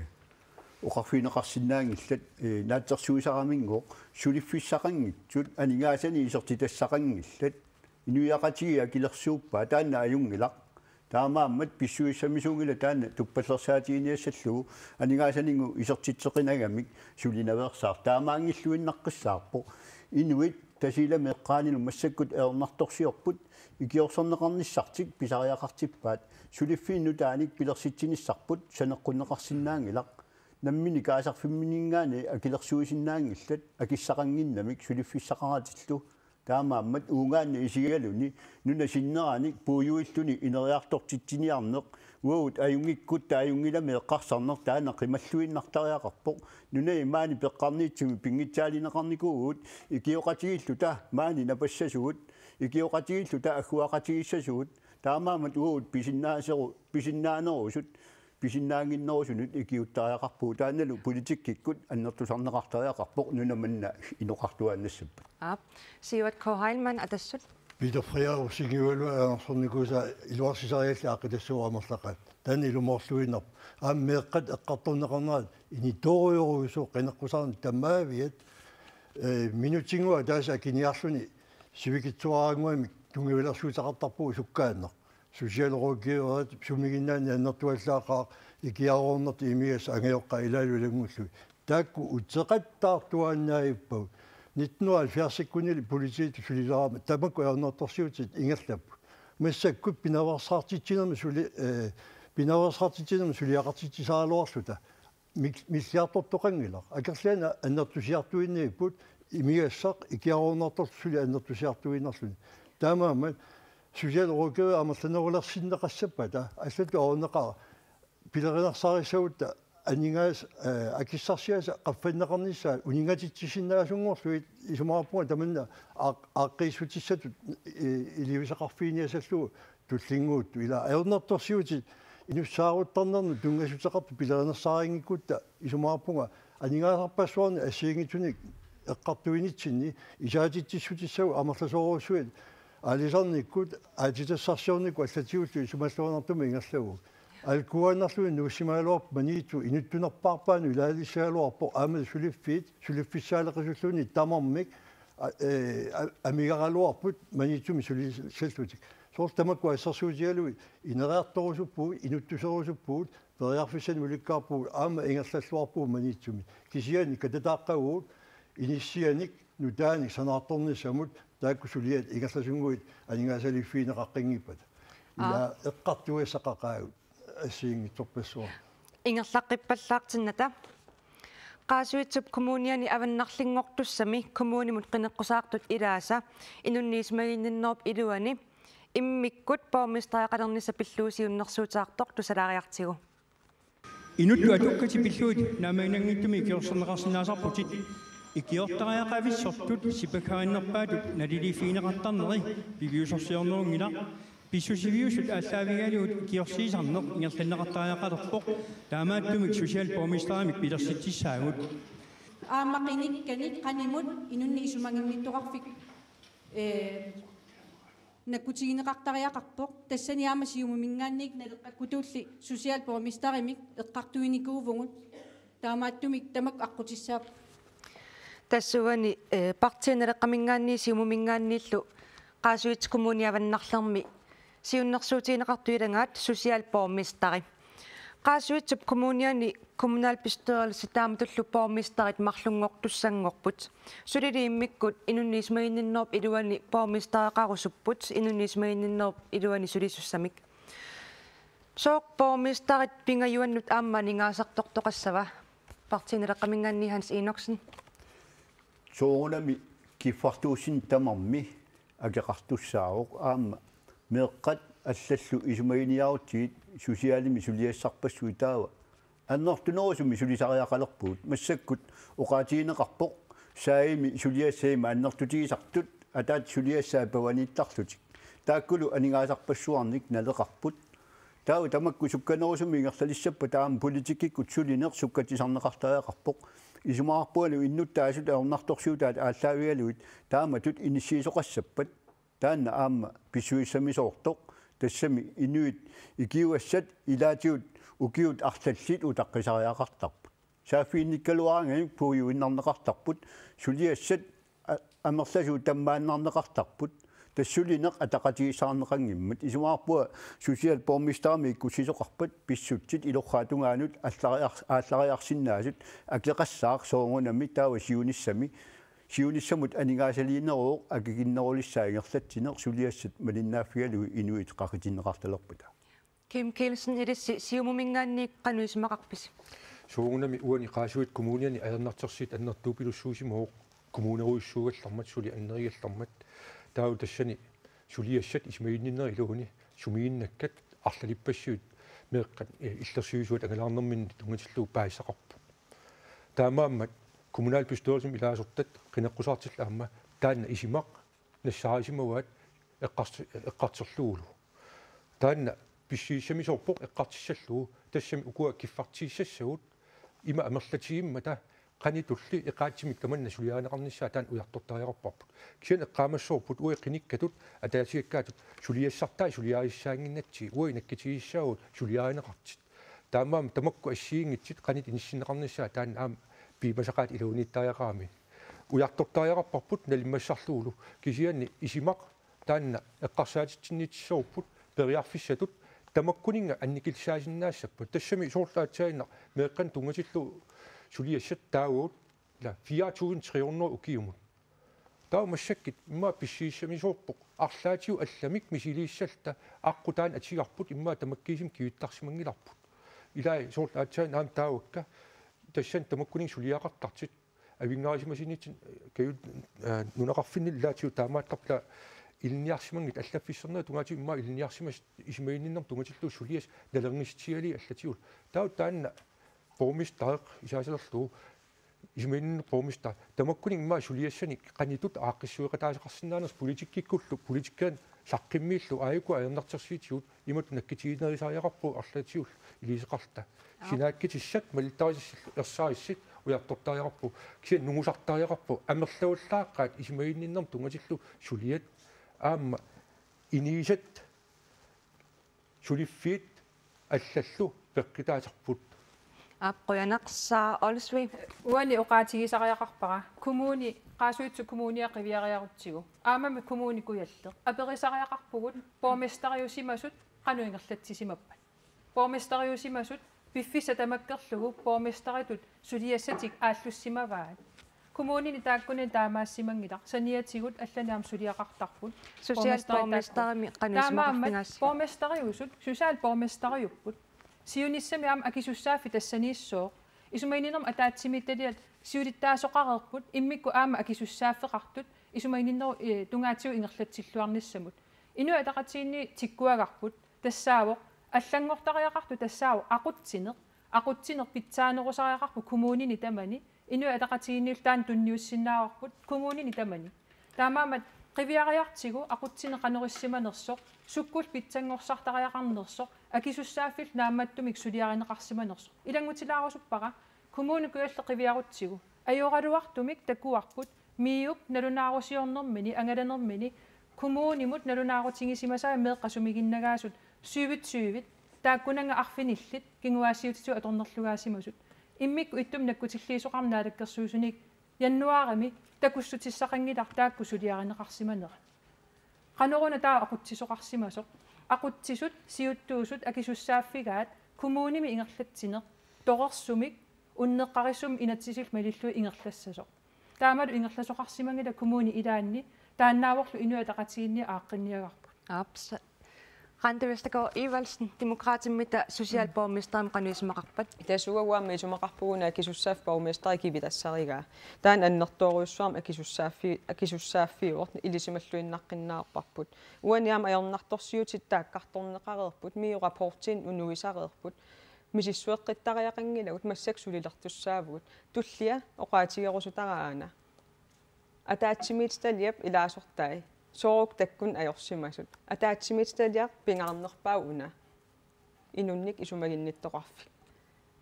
oqarfigineqarsinnaanngillat, ee, naatsorsuisaraminnguaq suliffissaqanngitsut aningaasanik isertitassaqanngillat inuiaqatigiit akilersuuppaat taanna ajunngilaq. Taamaammat pissusissamisuunngilaq taanna tuppallersaatiginiassallugu aningaasaninnguit isertitseqinagamik sulinaveersaartoq. Taamaanngilluinnaqqissaarpoq. Inuit Tasiilami eqqaanilu massakkut ajornartorsiorput ikiorserneqarnissartik pisariaqartippaat. Suliffiit nutaanik pilersitsinissarput saneqqunneqarsinnaanngilaq. Nammineq kaasarfimminngaanniit akilersuisinnaanngillat akissaqannginnamik suliffissaqaratillu. Taamaammat uungaannaq isigaluni nunap sinneranik puiuilluni ineriartortitsiniarneq uagut ajunngikkutta ajunngilami eqqarsarneq taanna qimalluinnartariaqarpoq. Nunani maani peqqarniitsumik pinngitsaalineqarnikuuvugut ikioqatigiilluta maani napassasugut, ikioqatigiilluta agguaqatigiissasugut. Taamaammat uagut pisinnaaseru-, pisinnaanerusut, pisinnaannginnerusunut ikiuuttariaqarpugut. Taannalu politikkikkut annertusarneqartariaqarpoq nuna manna inoqartuaannassappat. Aap. Sivert K. Heilmann, Atassut. Peter Frederik Olseniugalu ajornarsornikuusaa iluarsisariallit aaqqitassavut amerlaqaat. Taanna ilumoorluinnarpoq. Aamma meeqqat eqqartorneqarnerat initoorujorujussuuvoq qineqqusaarneq tamaaviat. Ee, minutsinngua taasa akiniarluni sivikitsuaraannguamik tunngavilersuuteqartarpugut sukkaannaq. Socialrådgiverit sumiginnaanni annertuallaaqaaq ikiaroornertut imigassat angajoqqaat ilaalu ilanngullugit. Taakku uteqattaartuaannaavippagut. Nitten hundrede og halvfjerds-ikkunni politiitut sulilerama tamakku ajornartorsiutit ingerlapput. Massakkut pinaveersaartitsinermi suli-, ee, pinaveersaartitsinermi suliaqartitsisaraluarluta mik-, milliartortoqanngilaq. Akerlianik annertusiartuinnavipput imigassaq ikiaroornartorlu suli annertusiartuinnarluni. Taamaammat socialrådgiverit amerlanerulersinneqassappata allatut ajornaqaaq pilerinarsaarissagutta aningaas-, ee, akissarsiassat qaffanneqarnissaat uninngatitsisinnaasunnguullugit isumaqarpunga tamanna aaq-, aaqqiissutissatut, ee, iliuuseqarfiginiassallugu tullinnguuttut. Ila ajornartorsiutit inussaaruttarnernut tunngassuteqartut pilerinarsaarinngikkutta isumaqarpunga aningaasarpassuarnik assigiinngitsunik eqqartuinitsinni isaatitsissutissagut amerlasoorujussuit Aalisarnikkut aatsitassarsiornikkut allatigullu isumalluarnartumik ingerlavoq. Alkuaannarluni nuussimagaluarpoq Maniitsup inuttunerpaarpaanut ilaalissagaluarpoq aamma suliffiit, suliffissaaleqisulluni tamarmik, a-, ee, a-, amigaraluarput Maniitsumi sulissallutik. Soorlu tamakku assersuutigalugit ineriartorusuppugut, inuttuserusuppugut, periarfissanik ulikkaarpugut aamma ingerlalluarpugut Maniitsumi. Kisianni katataaqqavugut inissianik nutaanik sanaartornissamut taakku suliat ingerlasunnguit aningaasaliffigineqaqqinngippat. Ila Aa. eqqartugassaqaqaagut assigiinngitsorpassuarnik. Ingerlaqqippallaartinnata. Qaasuitsup Kommuniani avannarlinngortussami kommunimut qineqqusaartut ilaasa inunnik isumaginninnerup iluani immikkut borgmestereqalernissaq pillugu siunnersuutaartoq tusalaariartigu. Inuttut atukkatit pillugit naammaginanngitsumik ikiorserneqarsinnaasarputit. Ikiortariaqavissortut sipaggarinnerpaatut naliliiffigineqartarneri piviusorsiornerunngilaq. Pissusiviusut aallaavigalugu ikiorsiisarneq ingerlanneqartariaqalerpoq. Taamaattumik socialborgmesterimik pilersitsissaagut. Aamma qinikkanik qanimut inunnik isumaginnittoqarfik, ee, nakkutigineqartariaqarpoq. Tassani aamma Siumuminngaanniit Naleqqakkutulli socialborgmesterimik eqqartuinikuuvugut. Taamaattumik tamakku aqqutissaapput. Tassuugani, ee, Partii Naleqqaminngaanniit Siumuminngaanniillu Qaasuitsup Kommunia avannarlermi siunnersuutigineqartut ilagaat socialborgmesteri. Qaasuitsup Kommuniani kommunalbestyrelse taamatullu borgmesterit marlunngortussanngorput. Sulili immikkut inunnik isumaginninnerup iluani borgmestereqarusupput inunnik isumaginninnerup iluani sulisussamik. Sooq borgmesterit pingajuannut aamma aningaasartortoqassava? Partii Naleqqaminngaanniit Hans Enoksen. Soorunami kiffartuussineq tamarmi akeqartussaavoq aamma meeqqat allallu isumaginiarutsigit socialimi suliassarpassuit taava annertunerusumik sulisariaqalerpugut. Massakkut oqaatigineqarpoq saagimi suliassat ima annertutigisartut ataatsip suliassai pavaniittarlutik. Taakkulu aningaasarpassuarnik naleqarput. Taava tamakku sukkanerusumik ingerlalissappat taama politikkikkut sulineq sukkatisarneqartariaqarpoq. Isumaqarpungalu innuttaasut ajornartorsiutaat aallaavigalugit taamatut inissiisoqassappat. Taanna aamma pissusissamisoortoq, tassami inuit ikiugassat ilaatigut ukiut arlallit utaqqisariaqartarput. Saaffiginnikkaluaraangamik puiuinnarneqartarput, suliassat a-, amerlasuut tammaannarneqartarput, tassa sulineq ataqatigiissaarneqanngimmat. Isumaqarpunga socialborgmesterimi ikkussisoqarpat pissutsit ilorraap tungaanut allariar-, aallariarsinnaasut akeqassaaq soorunami taava siunissami. Siunissamut aningaasaliineruvoq akikinnerulissaa ingerlatsineq suliassat malinnaaffigalugit inuit qaqitinneqartalerpata. Kim Kielsen, ilissi Siumuminngaanniit qanoq isumaqarpisi? Soorunami uani Qaasuitsup Kommuniani ajornartorsiut annertupilussuusimavoq kommunerujussuugallarmat suli annerigallarmat. Taava tassani suliassat isumaginninnerup iluani sumiginnakkat arlalippassuit meeqqat, eh, illersuisuat angalaarnerminni tunngatillugu paasisaqarput. Taamaammat kommunalbestyrelsimi ilaasortat qineqqusaartillu aamma taanna isumaq nassaarisimavaat eqqars-, eqqartorlugulu. Taanna pissusissamisoorpoq eqqartussallugu, tassami ukua kiffartuussissagut ima amerlatigimmata qanitulli eqaatsimik tamanna suliarineqarnissaa taanna ujartortariaqarparput. Kisianni eqqaamassavarput uagut qinikkatut ataasiakkaatut suliassartai suliarissaannginnatsigit, uagut nakkutigissaagut suliarineqartut. Taamaammat tamakku assigiinngitsut qanoq inissinneqarnissaat taanna aamma piumasaqaat iluaniittariaqarami. Ujartortariaqarparput nalimmassarlugulu, kisianni isumaq taanna eqqarsaatitsinnittussavarput periarfissatut tamakkuninnga annikillisaasinnaassappat. Tassami soorlu aatsaannaq meeqqanut tunngatillugu suliassat taavagut ila fire tusind tre hundrede ukiumut. Taava massakkut immaqa pissusissamisoorpoq arlaatigut allamik misiliissalluta aqqut taanna atugarput immaqa tamakkiisumik kivittarsimanngilarput. Ilai soorlu aatsaannaq aamma taavakka tassani tamakkuninnga suliaqartartut avinngarusimasunitsinni kaju-, aa, nunaqarfinni ilaatigut taamaattarput ila ilinniarsimanngitsut allaffissornerup tungaatigut immaqa ilinniarsimasut isumaginninnermut tunngatillugu suliassat nalornissutigaalu allatigullu. Taava taanna borgmestereq isaasalerlugu isumaginninnermut borgmesteri tamakkuninnga immaqa suliassanik qanitut aaqqissueqataasaqarsinnaanersoq politikkikkullu politikerinik saqqummiullugu aajuku ajornartorsiutigut imatut nakkutiginerisaariaqarpugut arlaatigullu iliuuseqarluta. Aap. Sinaakkutissat malittarisassat ersarissut ujartortariaqarpugut, kisianni nungusartariaqarpugut amerlavallaaqaat isumaginninnermut tunngatillugu suliat aamma inigisat suliffiit allallu peqqutaaserput. Aap, qujanaq. Sara Olsvig. Uani oqaatigisariaqarpara kommuni, Qaasuitsup Kommunia qiviariarutsigu. Aammami Kommune Kujalleq. Aperisariaqarpugut borgmesteriusimasut qanoq ingerlatsisimappat. Borgmesteriusimasut piffissaq tamakkerlugu borgmesteritut suliassatik aallussimavaat. Kommunini taakkunani taamaassimanngilaq, saniatigut allanik aamma suliaqartarput. Borgmesterit taakku. Socialborgmesterimi qanoq isumaqarfigaasiuk? Borgmesteriusut, socialborgmesteriupput. Siunissami aamma akisussaaffik tassaniissooq. Isumaginninnermi ataatsimiititaliat siulittaasoqareerput, immikkut aamma akisussaaffeqartut, isumaginninnerup, eh, tungaatigut ingerlatsilluarnissamut. Inuit Ataqatigiinni tikkuagarput, tassaavoq allanngortariaqartoq tassaavoq aqutsineq, aqutsineq pitsaanerusariaqarpoq kommunini tamani, Inuit Ataqatigiinnilu taanna tunniussinnaavarput kommunini tamani. Taamaammat qiviariartigu aqutsineq qanoq issimanersoq, sukkullu pitsanngorsartariaqarnersoq, akisussaaffiillu naammattumik suliarineqarsimanersoq. Ilanngutilaarusuppara, Kommune Kujalleq qiviarutsigu ajoraluartumik takuarput MIO-p nalunaarusiornermini, angalanermini, kommunimut nalunaarutigisimasai meeqqat sumiginnagaasut syvogtyve, taakkunannga arfinillit kinguaassiuutitigut atornerlugaasimasut. Immikkut ittumi nakkutilliisoqarmat Naalakkersuisuni januaarimi takussutissaqanngilaq taakku suliarineqarsimanerat. Qanoruna taava aqutsisoqarsimasoq? Aqutsisut, siuttuusut akisussaaffigaat kommunimi ingerlatsineq torersumik unneqqarissumik inatsisillu malillugit ingerlassasoq. Taamalu ingerlasoqarsimanngilaq kommuni ilaanni, taannaavorlu Inuit Ataqatigiinni aaqqinniagarput. Aap. Randi Vestergaard Evaldsen, Demokraatimitta socialborgmesterimut qanoq isumaqarpat? Tassa uanga aamma isumaqarpugut una akisussaaffik borgmesteri kivitassarigaa. Taanna annertoorujussuarmik akisussaaffi-, akisussaaffiuvoq, ilisimalluinnaqqinnaarparput. Uani aamma ajornartorsiutit taakkartorneqareerput, MIO-p rapportinik unuisareerput. Misissueqqittariaqanngilagut, massakkut sulilertussaavugut. Tullia oqaatigerusutara aana. Ataatsimiititaliap ilaasortai soorlu takkunnut ajorsimasut. Ataatsimiititaliaq pingaarnerpaavoq una inunnik isumaginnittoqarfik.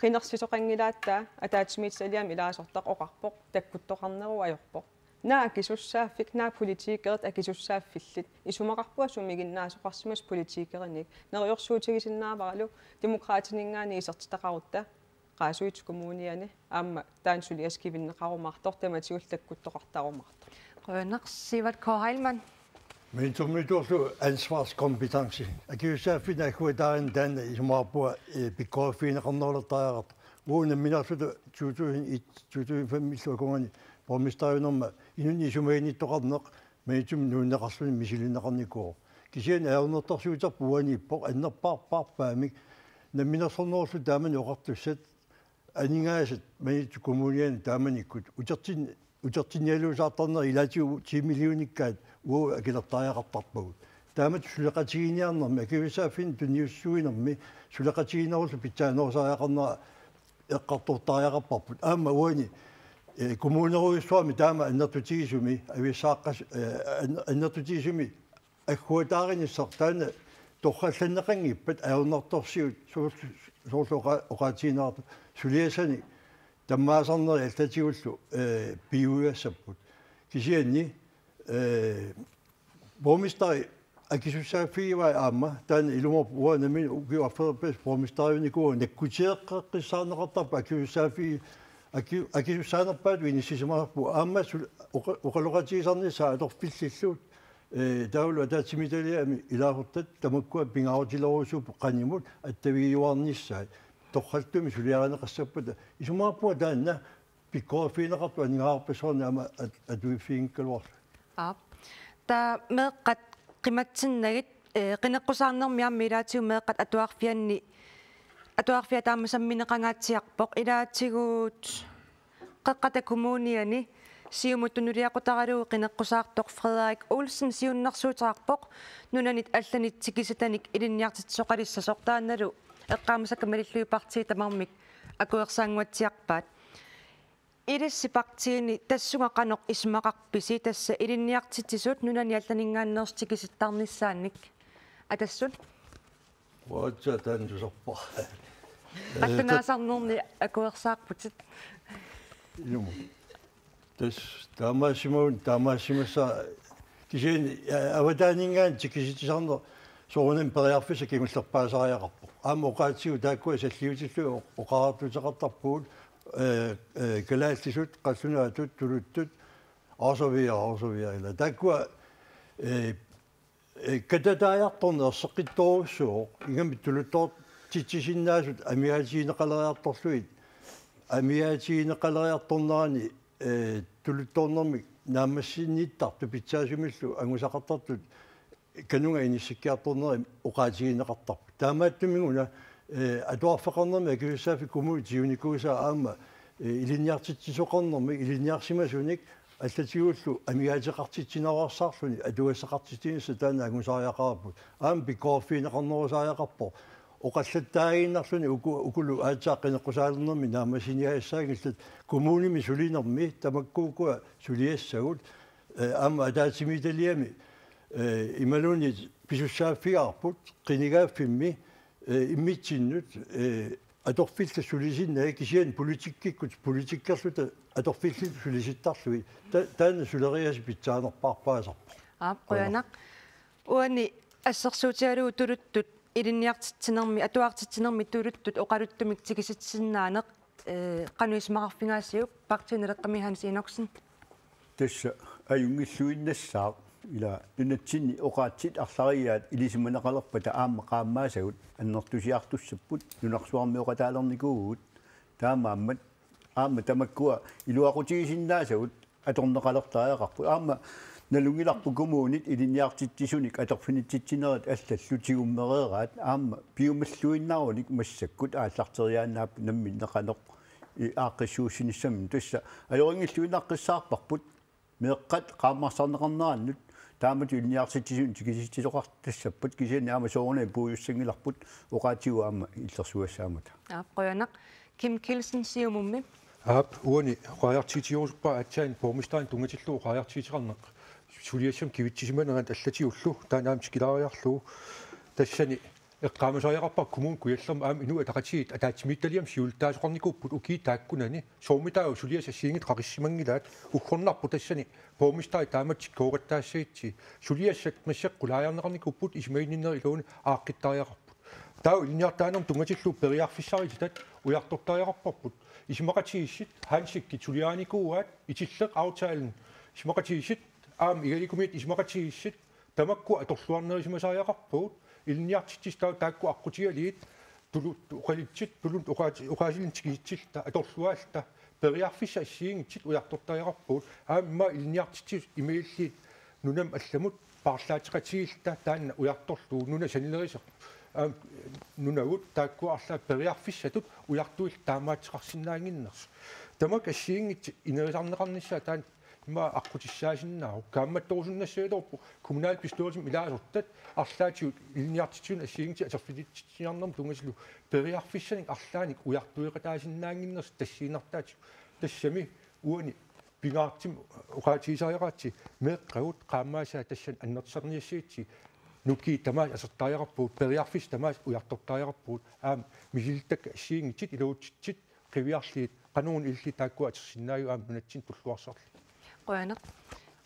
Qinersisoqanngilaat, taava ataatsimiititaliami ilaasortaq oqarpoq takkuttoqarnerup ajorpoq. Naak akisussaaffik, naak politikerit akisussaaffiillit. Isumaqarpunga sumiginnaasoqarsimasut politikerinik. Neriorsuutigisinnaavaralu Demokraatininngaanniit isertitaqarutta Qaasuitsup Kommuniani aamma taanna suliassaq kivinneqarumaartoq, tamatigullu takkuttoqartarumaartoq. Qujanaq. Sivert K. Heilmann. Mintsumiitorlu ansvarskompetence. Akisussaaffiit agguataarnerat taanna isumaqarpunga, eh, pikkoriffigineqarnerulertariaqartoq. Uagut nammineerluta to tusind et, to tusind fem-illu akornanni borgmesteriunerma inunnik isumaginnittoqarneq Maniitsumi nuunneqarluni misilinneqarnikuuvoq. Kisianni ajornartorsiuterput uaniippoq annerpaarpaarpaamik namminersornerullutik taamani oqartussat aningaasat Maniitsup Kommuniani taamanikkut utertin-, utertinnialuusaartarnerat ilaatigut ti millionikkaat uagut akilertariaqartarpagut. Taamatut suleqatigiinniarnermi, akisussaaffinnut tunniussuinermi suleqatigiinnerullu pitsaanerusariaqarnera eqqartortariaqarparput. Aamma uani, eh, kommunerujussuarmi taama annertutigisumi, avissaaqas-, eh, an-, annertutigisumi agguataarinissaq taanna torrallanneqanngippat ajornartorsiut soor-, soorlu oqa-, oqaatigineqartut suliassanik tammaasarneri allatigullu, eh, piuigassapput. Kisianni, eh, borgmesteri akisussaaffigivai aamma, taanna ilumoorpoq uanga nammineq ukiut arfineq-pingasut borgmesteriunikuuvunga, nakkutigeqqissaarneqartarpoq akisussaaffi-, aki-, akisussaanerpaatut inissisimasarpugut aamma sul-, oqa-, oqaloqatigisarnissaa atorfillillu, eh, taavalu ataatsimiititaliami ilaasortat tamakkua pingaarutilerujussuupput qanimut attavigiuarnissaat, torrallattumik suliarineqassappata. Isumaqarpunga taanna pikkoriffigineqartoq aningaasarpassuarnik aamma at-, atuiffiginngikkaluarluni. Aap. Taava meeqqat qimatsinnagit, eh, qineqqusaarnermi aamma ilaatigut meeqqat atuarfianni, atuarfiat taama sammineqangaatsiarpoq, ilaatigut Qeqqata Kommuniani Siumut tunuliaqutaralugu qineqqusaartoq Frederik Olsen siunnersuuteqarpoq nunanit allanit tikisitanik ilinniartitsisoqalissasoq, taannalu eqqaamasakka malillugit partiit tamarmik akuersaannguatsiarpaat. Ilissi partiini tassunga qanoq isumaqarpisi, tassa ilinniartitsisut nunani allaninngaanneersut tikisittarnissaannik? Atassut? Uatsa tantusarpa. Qallunaasarnerni akuersaarputit. Ilumut. Tassa taamaassimavunga, taamaassimassaaq Kisianni, eh, avataaninngaanniit tikisitsisarneq soorunami periarfissaq kingullerpaasariaqarpoq. Aamma oqaatsigut taakkua salliutillugit oq-, oqariartuuteqartarpugut, eh, eh, kalaallisut, qallunaatut, tuluttut, og så videre, og så videre. Ila taakkua, eh, eh, katataajartorneq erseqqittorujussuuvoq, ingammik tuluttoortitsisinnaasut amigaatigineqaleriartorlugit, amigaatigineqaleriartornerani, eh, tuluttoornermik naammassinittartut pitsaasumillu angusaqartartut kanunga inissikkiartornerit oqaatigineqartarput. Taamaattumik una, eh, atuarfeqarnermi akisussaaffik kommunit siunikuusaa aamma, eh, ilinniartitsisoqarnermik ilinniarsimasunik allatigullu amigaateqartitsinaveersaarluni atugassaqartitsinissaq taanna angusariaqarparput. Aamma pikkoreerfigineqarnerusariaqarpoq. Oqallattaaginnarluni uku-, ukulu aatsaat qineqqusaalernermi naammassiniagassaanngillat kommunimi sulinermi tamakkuukkua suliassagut, eh, aamma ataatsimiititaliami, eh, imaluunniit pisussaaffigaarput qinigaaffimmi, eh, immitsinnut, eh, atorfillit sulisinnagit kisianni politikkikkut politikkerluta atorfillit sulisittarlugit. Ta-, taanna suleriaaseq pitsaanerpaasarpoq. Aap, qujanaq. Uani assersuutigalugu tuluttut ilinniartitsinermi, atuartitsinermi tuluttut oqaluttumik tikisitsisinnaaneq, eh, qanoq isumaqarfigaasiuk, Partii Naleqqami Hans Enoksen? Tassa ajunngilluinnassaaq, ila nunatsinni oqaatsit arlariaat ilisimaneqalerpata aamma qaammaassagut annertusiartussapput, nunarsuarmioqataalernikuuvugut. Taamaammat aamma tamakkua iluaqutigisinnaasagut atorneqalertariaqarput. Aamma nalunngilarput kommunit ilinniartitsisunik atorfinitsitsinerit allallu tigummereeraat, aamma piumalluinnarunik massakkut aallarteriaannaapput namminneq qanoq i-, aaqqissuussinissamut. Tassa ajorinngilluinnaqqissaarparput meeqqat qaammarsarneqarnerannut taamatut ilinniartitsisunik tikisitsisoqartassappat, kisianni aamma soorunami puigussanngilarput oqaatsigut aamma illersugassaammata. Aap, qujanaq. Kim Kielsen, Siumummi. Aap, uani oqariartuutigerusuppara aatsaat borgmesterinik tunngatillugu oqariartuuteqarneq suliassamik kivitsisimanerat allatigullu, taanna aamma tikilaariarlugu. Tassani eqqaamasariaqarpara Kommune Kujallermi aamma Inuit Ataqatigiit ataatsimiititaliami siulittaasoqarnikuupput ukiut taakkunani, soormitaava suliassat assigiinngitsut qaqissimanngilaat. Uggornarpoq tassani borgmesteri taamatut tikkooqattaassagutsigit. Suliassat massakkut qulaajarneqarnikuupput, isumaginninnerit iluani aaqqittariaqarput. Taava ilinniartitaanermut tunngatillugu periarfissarititat ujartortariaqarparput. Isumaqatigiissut, Hansikkit suliarinikuuaat, Itilleq aftalen, isumaqatigiissut, aamma Igalikumiit isumaqatigiissut, tamakku atorluarnerisimasariaqarpagut, ilinniartitsisut taava taakku aqqutigalugit, tulu-, oqalutsit, tulun oqaat-, oqaasilinnut tikisitsilluta, atorluarluta, periarfissat assigiinngitsut ujartortariaqarpagut, aamma ilinniartitsisut imaluunniit nunamut allamut paarlaateqatigiilluta taanna ujartorlugu, nuna sanilerisoq, aamma nunagut taakkua arlaat periarfissatut ujartuilluta taamaattoqarsinnaannginnersut. Tamakku assigiinngitsut inerisarneqarnissaat taanna ima aqqutissaasinnaavoq. Kaammattorusunnassagaluarpoq kommunalbestyrelsimi ilaasortat arlaatigut ilinniartitsisut assigiinngitsut atorfilitsitsiniarnermut tunngatillugu periarfissanik arlaannik ujartueqataasinnaannginnersut tassiinnartaatigut. Tassami uani pingaartumik oqaatigisariaqaratsigu meeqqagut qaammaassaat tassani annertusarniassagutsigit, nukiit tamaasa asertariaqarpagut, periarfissat tamaasa ujartortariaqarpagut, aamma misilittakkat assigiinngitsut iluatsitsisut qiviarlugit, qanoruna illit taakkua atorsinnaaviuk aamma nunatsinni tulluarsarlugit. Qujanaq.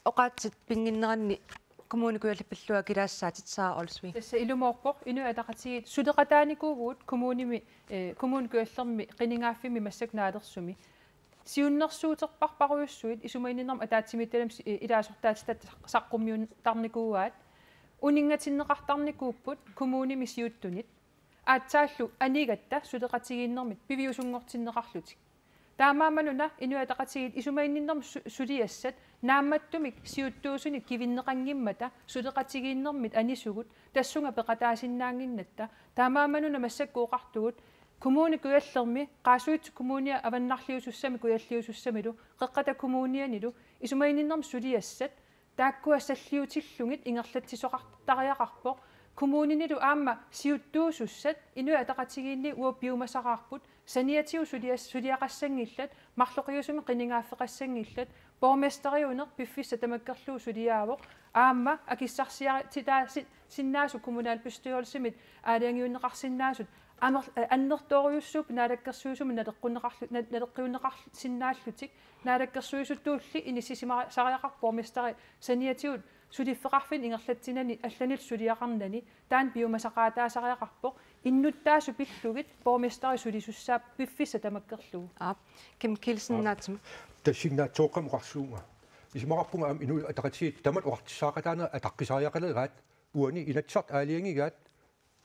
Oqaatsit pinnginneranni Kommune Kujalleq pillugu akilaassaatit, Sara Olsvig. Tassa ilumoorpoq Inuit Ataqatigiit suleqataanikuuvugut kommunimi, eh, Kommune Kujallermi qinigaaffimmi massakkut Nalersumi. Siunnersuuterparparujussuit isumaginninnermut ataatsimiititaliami si-, eh, ilaasortaatitatta saqqummiunneqartarnikuuaat. Uninngatinneqartarnikuupput kommunimi siuttunit. Aatsaallu anigatta suleqatigiinnermit piviusunngortinneqarlutik. Taamaammanuna Inuit Ataqatigiit isumaginninnermut su-, suliassat naammattumik siuttuusunik kivinneqanngimmata suleqatigiinnermit anisugut tassunga peqataasinnaannginnatta. Taamaammanuna massakkut oqartugut Kommune Kujallermi, Qaasuitsup Kommunia avannarliusussami kujalliusussamilu, Qeqqata Kommunianilu, isumaginninnermut suliassat taakkua salliutillugit ingerlatsisoqartariaqarpoq. Kommuninilu aamma siuttuusussat Inuit Ataqatigiinni uagut piumasaraarput, saniatigut sulias-, suliaqassanngillat, marloqiusumik qinigaaffeqassanngillat, borgmesteriuneq piffissaq tamakkerlugu suliaavoq, aamma akissarsiarititaasi-, sinnaasut kommunalbestyrelsimit aalajangiunneqarsinnaasut Amer-, eh, annertoorujussuupput naalakkersuisumik naleqqunneqarlu-, na-, naleqqiunneqarsinnaallutik, naalakkersuisutulli inissisimasariaqarpoq borgmesteri saniatigut suliffeqarfinnut ingerlatsinani allanillu suliaqarnani, taanna piumasaqaataasariaqarpoq, innuttaasut pillugit borgmesteri sulisussaavoq piffissaq tamakkerlugu. Aap, Kim Kielsen, aap, naatsum. Tassanngaatsoorama oqarsuunga. Isumaqarpunga aamma Inuit Ataqatigiit tamatta oqartussaaqataanerat ataqqisariaqaleraat, uani Inatsisartut aalajangigaat,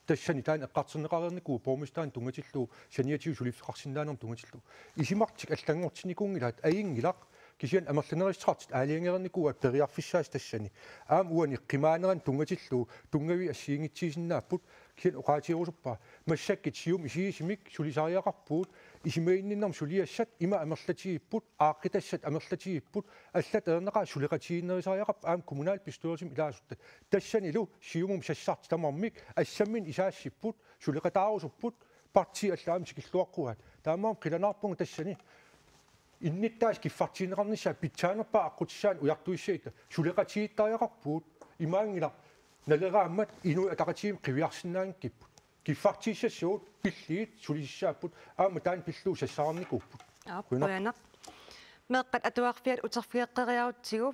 tassani taanna eqqartorneqareernikuuvoq borgmesterinik tunngatillugu saniatigut suliffeqarsinnaanermut tunngatillugu. Isumartik allanngortinnikuunngilaat, ajunngilaq, kisianni amerlanerussuteqartut aalajangereernikuuaat periarfissaasut tassani. Aamma uani qimaanerannut tunngatillugu tunngaviit assigiinngitsuusinnaapput, kisianni oqaatigerusuppara. Massakkut Siumup isigisumik sulisariaqarpugut, isumaginninnermi suliassat ima amerlatigipput, aaqqitassat amerlatigipput, allat ajornaqaat suleqatigiinnerusariaqarput aamma kommunalbestyrelsimi ilaasuttat. Tassanilu Siumumi sassartut tamarmik assamminik isaassipput, suleqataarusupput, partiit allat aamma tikilluaqquaat. Taamaammat qilanaarpunga tassani innuttaasut kiffartuunneqarnissaat pitsaanerpaat aqqutissaanik ujartuissagutta suleqatigiittariaqarpugut, imaanngilaq Naleraammat Inuit Ataqatigiimmut qiviarsinnaanngikkipput. Kiffartuussassagut pillugit sulisussaapput, aamma taanna pillugu sassarnikuupput. Aap, qujanaq. Qujanaq. Meeqqat atuarfiat uterfigeqqeriarutsigu.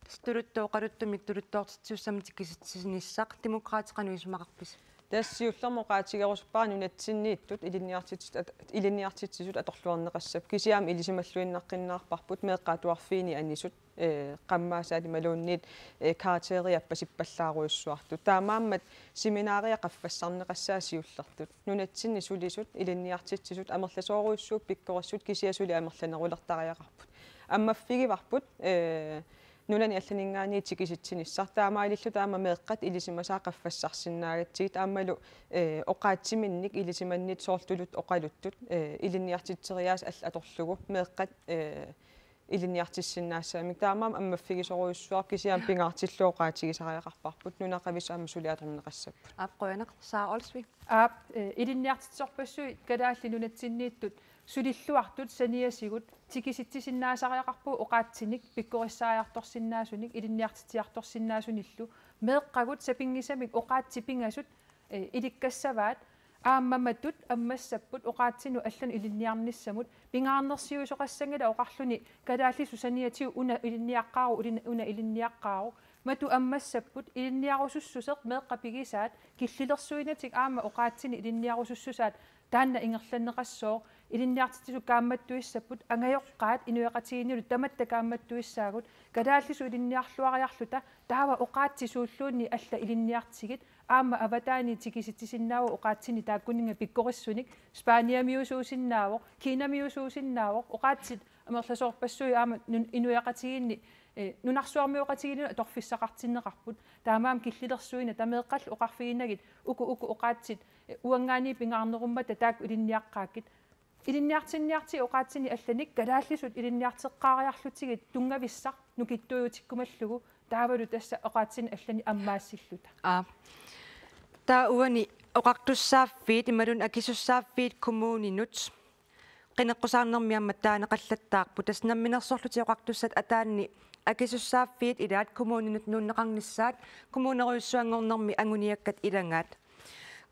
Tassa tuluttut oqaluttumik tuluttoortitsisussamik tikisitsisinissaq, Demokraatit qanoq isumaqarpisi? Tassa siullermik oqaatigerusuppara nunatsinniittut ilinniartitsisut at-, ilinniartitsisut atorluarneqassapput. Kisianni ilisimalluinnaqqinnaarparput meeqqat atuarfiini anisut, eh, qammaasaalu imaluunniit, eh, karakterit appasippallaarujussuartut. Taamaammat seminaria qaffassarneqassaaq siullertut. Nunatsinni sulisut, ilinniartitsisut, amerlasoorujussuupput pikkorissut, kisianni suli amerlanerulertariaqarput. Ammaffigivarput, eh, nunani allaninngaanniit tikisitsinissaq, taamaalilluta aamma meeqqat ilisimasaat qaffassarsinnaagatsigit aammalu, eh, oqaatsiminnik ilisimanniit soorlu tuluttut oqaluttut, eh, ilinniartitseriaaseq allat atorlugu meeqqat, eh, ilinniartissinnaassagamik. Taamaammat ammaffigisorujussuaq, kisianni pingaartillugu oqaatigisariaqarparput, nunaqavissut aamma suli atorneqassapput. Aap, qujanaq. Sara Olsvig. Aap, eh, ilinniartitsisorpassuit Kalaallit Nunatsinniittut sulilluartut saniatigut tikisitsisinnaasariaqarpugut oqaatsinik pikkorissariartorsinnaasunik ilinniartitsiartorsinnaasunillu. Meeqqagut sapinngisamik oqaatsit pingasut, eh, ilikkassavaat, aamma matut ammassapput oqaatsinut allanut ilinniarnissamut. Pingaarnersiuisoqassanngilaq oqarluni kalaallisut saniatigut una ilinniaqqaaruk, ulin-, una ilinniaqqaaruk. Matut ammassapput ilinniarusussuseq meeqqat pigisaat, killilersuinatik aamma oqaatsinik ilinniarusussusaat, taanna ingerlanneqassooq. Ilinniartitsisut kaammattuissapput, angajoqqaat inuiaqatigiinnilu tamatta kaammattuissaagut, kalaallisut ilinniarluariarluta taava oqaatsit suulluunniit allat ilinniartigit, aamma avataani tikisitsisinnaavagut oqaatsinik taakkuninnga pikkorissunik, Spaniamiusuusinnaavoq, Kinamiusuusinnaavoq, oqaatsit amerlasoorpassuit aamma nun-, inuiaqatigiinni, eh, nunarsuarmioqatigiinni atorfissaqartinneqarput. Taamaammat killilersuineq, taava meeqqallu oqarfiginagit uku, uku oqaatsit, eh, uanngaanniit pingaarnerummata taakku ilinniaqqaakkit. Ilinniartinniartigit oqaatsinik allanik kalaallisut ilinniarteqqaariarlutigit tunngavissaq nukittuujutikkumallugu, taavalu tassa oqaatsinik allanik ammaassilluta. Aap. Taava uani oqartussaaffiit imaluunniit akisussaaffiit kommuninut qineqqusaarnermi aamma taaneqallattaarput. Tassa Namminersorlutik Oqartussat ataanni akisussaaffiit ilaat kommuninut nuunneqarnissaat, kommunerujussuanngornermi anguniakkat ilagaat.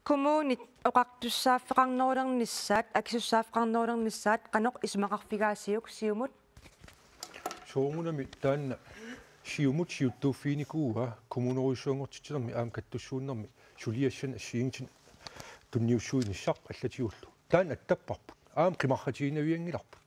Kommunit oqartussaaffeqarnerulernissaat, akisussaaffeqarnerulernissaat qanoq isumaqarfigaasiuk Siumut? Soorunami taanna Siumut siuttuuffiginikuuaa kommunerujussuanngortitsinermi aamma kattussuunnermi suliassanik assigiinngitsunik tunniussuinissaq allatigullu. Taanna attapparput. Aamma qimarratiginavianngilarput.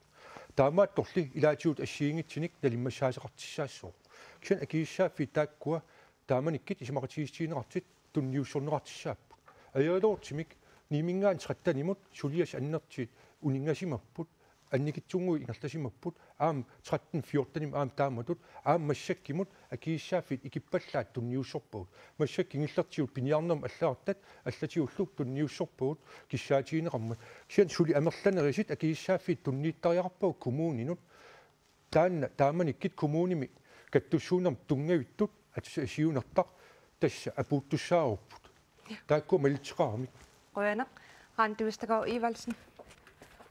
Taamaattorli ilaatigut assigiinngitsunik nalimmassaasoqartussaassooq. Kisianni akisussaaffiit taakkua taamanikkut isumaqatigiissutigineqartut tunniussorneqartussaapput. Ajoriloortumik niiminngaanniit trettenimut suliassat annertuut uninngasimapput, annikitsunnguit ingerlasimapput, aamma tretten fjortenimut aamma taamatut, aamma massakkut akisussaaffiit ikippallaat tunniussorpagut. Massakkut kingullertigut piniarnermut allagartat allatigullu tunniussorpagut kissaatigineqarmat. Kisianni suli amerlanerusut akisussaaffiit tunniuttariaqarpagut kommuninut. Taanna taamanikkut kommunimi kattussuunermi tunngavittut atis-, siunertaq tassa apuuttussaarupput. Taakku malitseqaramik. Qujanaq. Randi Vestergaard Evaldsen.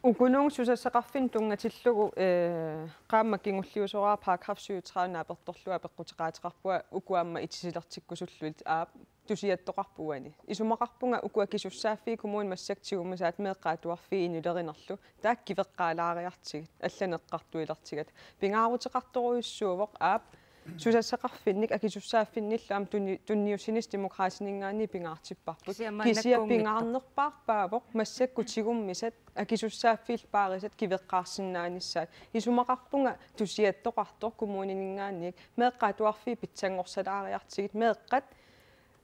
Ukununnga susassaqarfinnut tunngatillugu, eh, qaammat kingulliusoraara paragraf syvogtredive apertorlugu apeqquteqaateqarpunga uku aamma itisilertikkusullutik, aap, tusiattoqarpoq uani. Isumaqarpunga uku akisussaaffiit kommunit massakkut tigumisaat meeqqat atuarfiit inulerinerlu taakku kiveqqaalaariartigit, allanik eqqartuilertigaat. Pingaaruteqartorujussuuvoq, aap, susassaqarfinnik akisussaaffinnillu aamma tunni-, tunniussinissaq Demokraatininngaanniit pingaartipparput. Kisianni maannakkuunngitsoq. Kisianni pingaarnerpaarpaavoq massakkut tigummisat akisussaaffiillu paarisat kiveqqaarsinnaanissaat. Isumaqarpunga tusiattoqartoq kommunininngaanniit, meeqqat atuarfiit pitsanngorsalaariartigit, meeqqat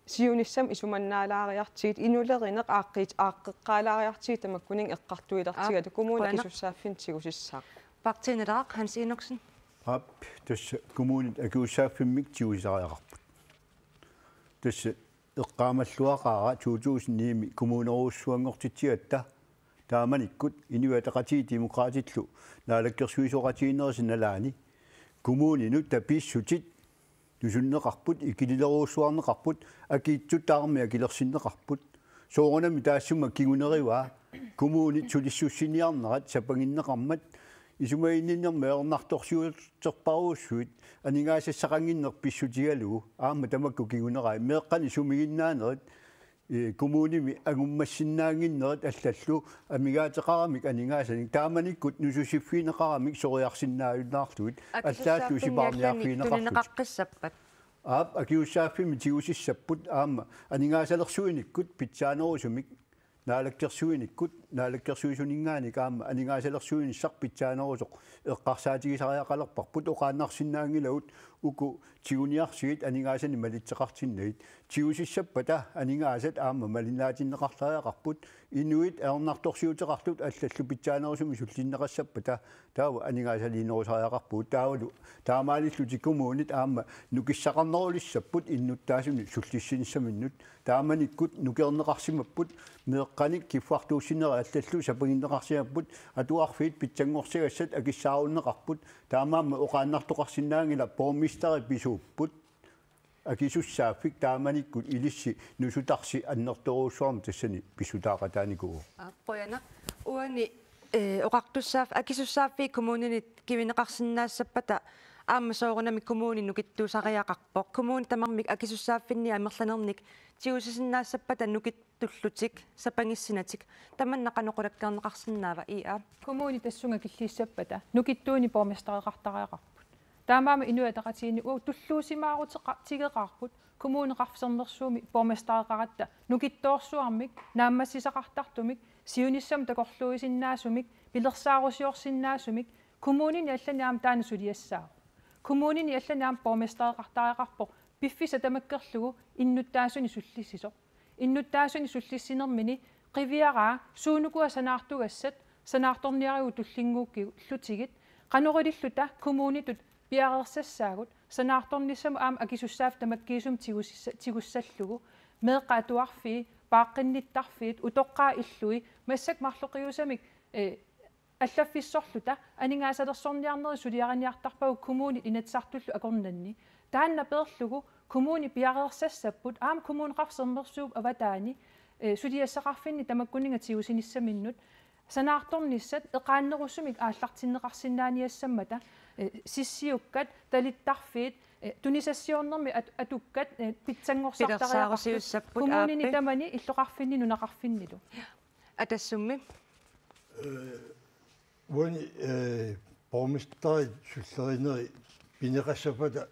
siunissami isumannaalaariartigit, inulerineq aaqqiit-, aaqqeqqaalaariartigit, tamakkuninnga eqqartuilertigaat. Aap, kommunit qujanaq. Akisussaaffimmik tigusissaaq. Partii Naleraq, Hans Enoksen. Aap, tassa kommunit akisussaaffimmik tigusisariaqarput. Tassa eqqaamalluaqaara to tusind ni-mi kommunerujussuanngortitsigatta. Taamanikkut Inuit Ataqatigiit Demokraatillu naalakkersuisooqatigiinnerisa nalaani kommuninut tapiissutit nusunneqarput, ikililerujussuarneqarput, akiitsuttaarami akilersinneqarput. Soorunami taassuma kingunerivaa, kommunit sulissussiniarnerat sapanginneqarmat, isumaginninnermi ajornartorsiuterparujussuit aningaasassaqannginneq pissutigalugu, aamma tamakku kingunerai, meeqqanik sumiginnaanerit, ee, kommunimi angummassinnaannginnerit allallu amigaateqaramik aningaasanik, taamanikkut nususiffigineqaramik soriarsinnaajunnaarlugit, allaat akisussaaffinni allanit tusipaarniarfigineqarlutik. Tunineqaqqissappat? Aap, akisussaaffimmik tigusissapput, aamma aningaasalersuinikkut pitsaanerusumik, naalakkersuinikkut, naalakkersuisuninngaanniit aamma aningaasalersuinissaq pitsaanerusoq eqqarsaatigisariaqalerparput, oqaannarsinnaanngilagut uku tiguniarsigit aningaasanik malitseqartinnagit. Tigusissappata aningaasat aamma malinnaatinneqartariaqarput, inuit ajornartorsiuteqartut allallu pitsaanerusumik sullinneqassappata, taava aningaasaliinerusariaqarpugut, taavalu taamaalillutik kommunit aamma nukissaqarnerulissapput innuttaasunik sullissinissaminnut. Taamanikkut nukerneqarsimapput, meeqqanik kiffartuussinerit allallu sapanginneqarsimapput, atuarfiit pitsanngorsagassat akissaarunneqarput, taamaammat oqaannartoqarsinnaanngilaq borgmesteri pisuupput akisussaaffik, taamanikkut ilissi nusutarsi annertoorujussuarmik tassani pissutaaqataanikuuvoq. Aap, qujanaq. Uani, ee, oqartussaaf-, akisussaaffiit kommuninit kivineqarsinnaassappata aamma soorunami kommuni nukittuusariaqarpoq. Kommuni tamarmik akisussaaffinni amerlanernik tigusisinnaassappata nukittullutik, sapangissinatik. Tamanna qanoq qulakkeerneqarsinnaava, I A? Kommuni tassunga killiissappata nukittuunik borgmestereqartariaqarput. Taamaammat Inuit Ataqatigiinni uagut tulluusimaarutigeqaarput Kommuneqarfik Sermersuumi borgmestereqaratta nukittoorsuarmik, naammassisaqartartumik, siunissami takorluuisinnaasumik, pilersaarusiorsinnaasumik, kommunini allani aamma taanna suliassaavoq. Kommunini allani aamma borgmestereqartariaqarpoq piffissaq tamakkerlugu innuttaasunik sullissisoq. Innuttaasunik sullissinermini qiviaraa suunukua sanaartugassat, sanaartorniarigut tullinnguukkullutigit, qanoq ililluta kommunitut piareersassaagut, sanaartornissamut aamma akisussaaffik tamakkiisumik tigusissa-, tigussallugu, meeqqat atuarfii, paaqqinnittarfiit, utoqqaat illui, massakkut marloqiusamik, eh, allaffissorluta aningaasalersorniarnerit suliariniartarpagut kommunit Inatsisartullu akornanni. Taanna peerlugu kommunit piareersassapput, aamma Kommuneqarfik Sermersuup avataani, eh, suliassaqarfinni tamakkuninnga tigusinissaminnut, sanaartornissat eqaannerusumik aallartinneqarsinnaaniassammata, eh, sissiukkat, talittarfiit, eh, tunisassiornermi at-, atukkat, eh, pitsanngorsartariaqartut. Pilersaarusiussapput, kommunini aappi. Tamani illoqarfinni nunaqarfinnilu. Atassummi? Eh, uani, eh, borgmesterit sullerinerit pineqassappata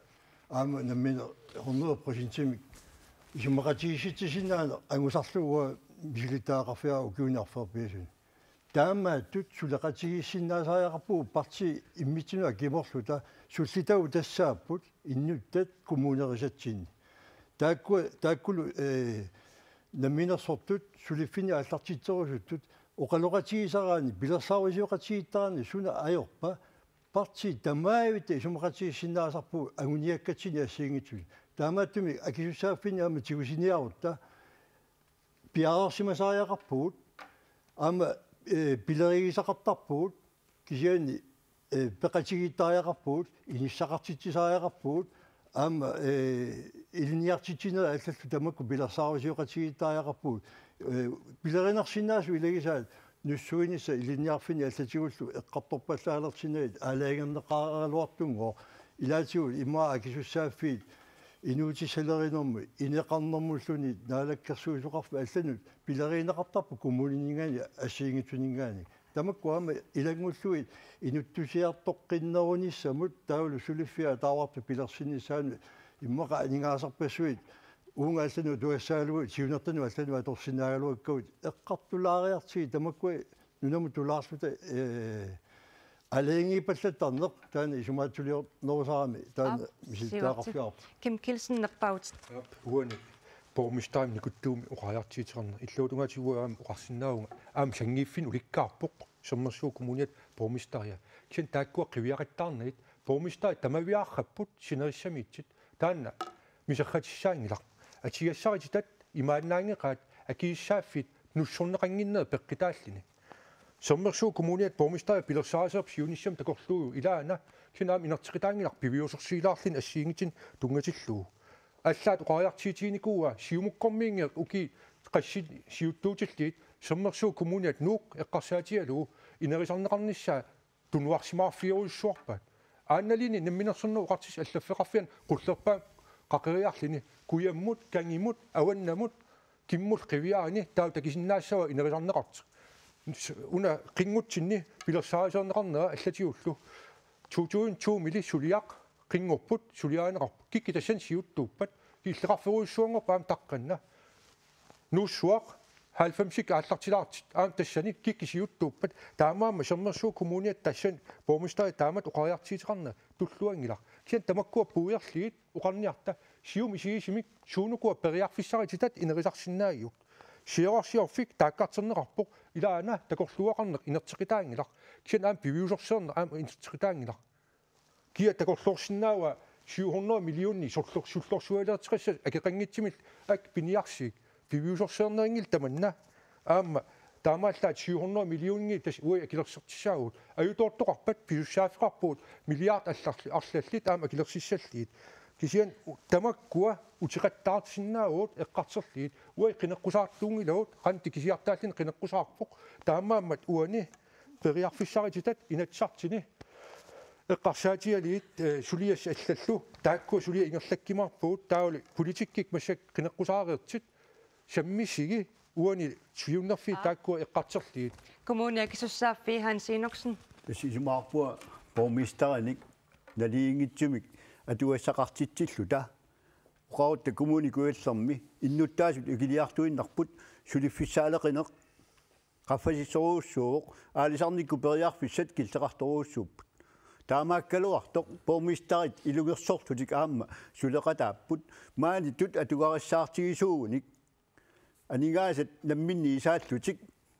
aamma nammineq hundrede procentimik isumaqatigiissitsisinnaaneq angusarlugu uanga misilittagaqarfigaara ukiuni arfineq-pingasuni. Taamaattut suleqatigiissinnaasariaqarpugut partiit immitsinnut akimorluta sullitagut tassaapput innuttat kommunerisatsinni. Taakku, taakkulu, eh, namminersortut suliffinni aallartitserusuttut oqaloqatigisaraanni, pilersaarusioqatigiittaraanni suna ajorpa, partiit tamaavitta isumaqatigiissinnaasarpugut anguniakkatsinnik assigiinngitsunik. Taamaattumik akisussaaffinni aamma tigusiniarutta piareersimasariaqarpugut, aamma, eh, pilerigisaqartarpugut, kisianni, eh, peqatigiittariaqarpugut, inissaqartitsisariaqarpugut, aamma, eh, ilinniartitsinerit allallu tamakku pilersaarusioqatigiittariaqarpugut. Eh, pilerinersinnaasoq ilagisaat nussuinissaq ilinniarfinni allatigullu eqqartorpallaalersinnagit aalajangerneqaraluartunngooq, ilaatigut immaqa akisussaaffiit Inuutissalerinermut ineqarnermulluunniit naalakkersuisoqarfik allanut pilerineqartarpoq kommunininngaanniit assigiinngitsuninngaanniit. Tamakku aamma ilanngullugit inuttusiartoqqinnerunissamut taavalu suliffiata taavartu pilersinnissaanut immaqa aningaasarpassuit uunga allanut atugassagaluit siunertanut allanut atorsinnaagaluakkagut eqqartulaariartigit tamakkua nunamut tulaarluta, eh, aalajangiipallattarneq taanna isumaatsuliornerusarami taanna. Aap, misittaqarfiarp. Kim Kielsen, nappaavutit. Aap, uani borgmesterimik nikuttuumi oqariartuuteqarneq. Illuatungaatigut aamma oqarsinnaavunga. Aamma sanngiiffinni ulikkaarpoq. Sermersuup Kommuniata borgmesteria. Kisianni taakkua qiviaqattaarnagit. Borgmesteri tamaviaarrapput sinerissamiittoq. Taanna miserratissaanngilaq. Atugassarititat imaannaanngeqaat akisussaaffiit nussorneqannginnerat peqqutaalluni. Sermersuup Kommuniata borgmesteri pilersaarusiornermi siunissami takorluuivoq ilaana, kisianni aamma inerteqqitaanngilaq piviusorsiulaarluni assigiinngitsunik tunngatillugu. Allaat oqariartuutiginikuuaa Siumukkormiinngooq ukiut qassit siuttuutillugit Sermersuup Kommuniata Nuuk eqqarsaatigalugu inerisarneqarnissaa tunuarsimaarfigerujussuarpaat. Aannalini Namminersornermut Oqartussatut allaffeqarfiani qullerpaamik qaqeriarluni kujammut, kangimut, avannamut, kimmut qiviarini taava takusinnaassavaa inerisarneqartoq. Una qinngutsinni pilersaarusiorneqarnera allatigullu. To tusind to-mili suliaq qinngorput suliarineqarpoq. Kikkut tassani siuttuuppat, illeqarferujussuanngorpat aamma taqqanna. Nuussuaq halvfemsit aallartilaartut aamma tassani kikkut siuttuuppat, taamaammat Sermersuup Kommuniata tassani borgmesteri taamatut oqariartuuteqarnera tulluanngilaq. Kisianni tamakkua puiorlugit oqarniarta, Siumup isigisumik suunukua periarfissarititat inerisarsinnaagigut. Siorarsiorfik taakkartorneqarpoq, ilaana takorluugaqarneq inerteqqitaanngilaq. Kisianni aamma piviusorsiorneq aamma inerteqqitaanngilaq. Kia takorloorsinnaavaa syv hundrede millioner sollor-, sollorsualiorteqassasut akeqanngitsumillu, ak, piniarsigik, piviusorsiorneqanngilaq tamanna. Aamma taamaallaat syv hundrede millioner tassa uagut akilersortissaagut. Ajutoortoqarpat pisussaaffeqarpugut milliard allarli-, arlallit aamma akilersissallugit. Kisianni u-, tamakkua uteqattaarsinnaavugut eqqartorlugit. Uagut qineqqusaartuunngilagut, qanoq tikisiartaalluni qineqqusaarpoq. Taamaammat uani periarfissarititat Inatsisartuni eqqarsaatigalugit, eh, suliassat allallu, taakkua suliat ingerlakkumaarpagut, taavalu politikkikkut massakkut qineqqusaareersut, sammisigi uani siunnerfiit. Aa. Taakkua eqqartorlugit. Kommunip akisussaaffii Hans Enoksen. Tassa isumaqarpunga borgmesterinik naligiinngitsumik atugassaqartitsilluta. Oqarutta Kommune Kujallermi innuttaasut ikiliartuinnarput suliffissaaleqineq qaffasissorujussuuvoq, aalisarnikkut periarfissat killeqartorujussuupput. Taamaakkaluartoq borgmesterit ilungersorlutik aamma suleqataapput, maaniittut atugarissaartigisuugunik aningaasat namminneq isaallutik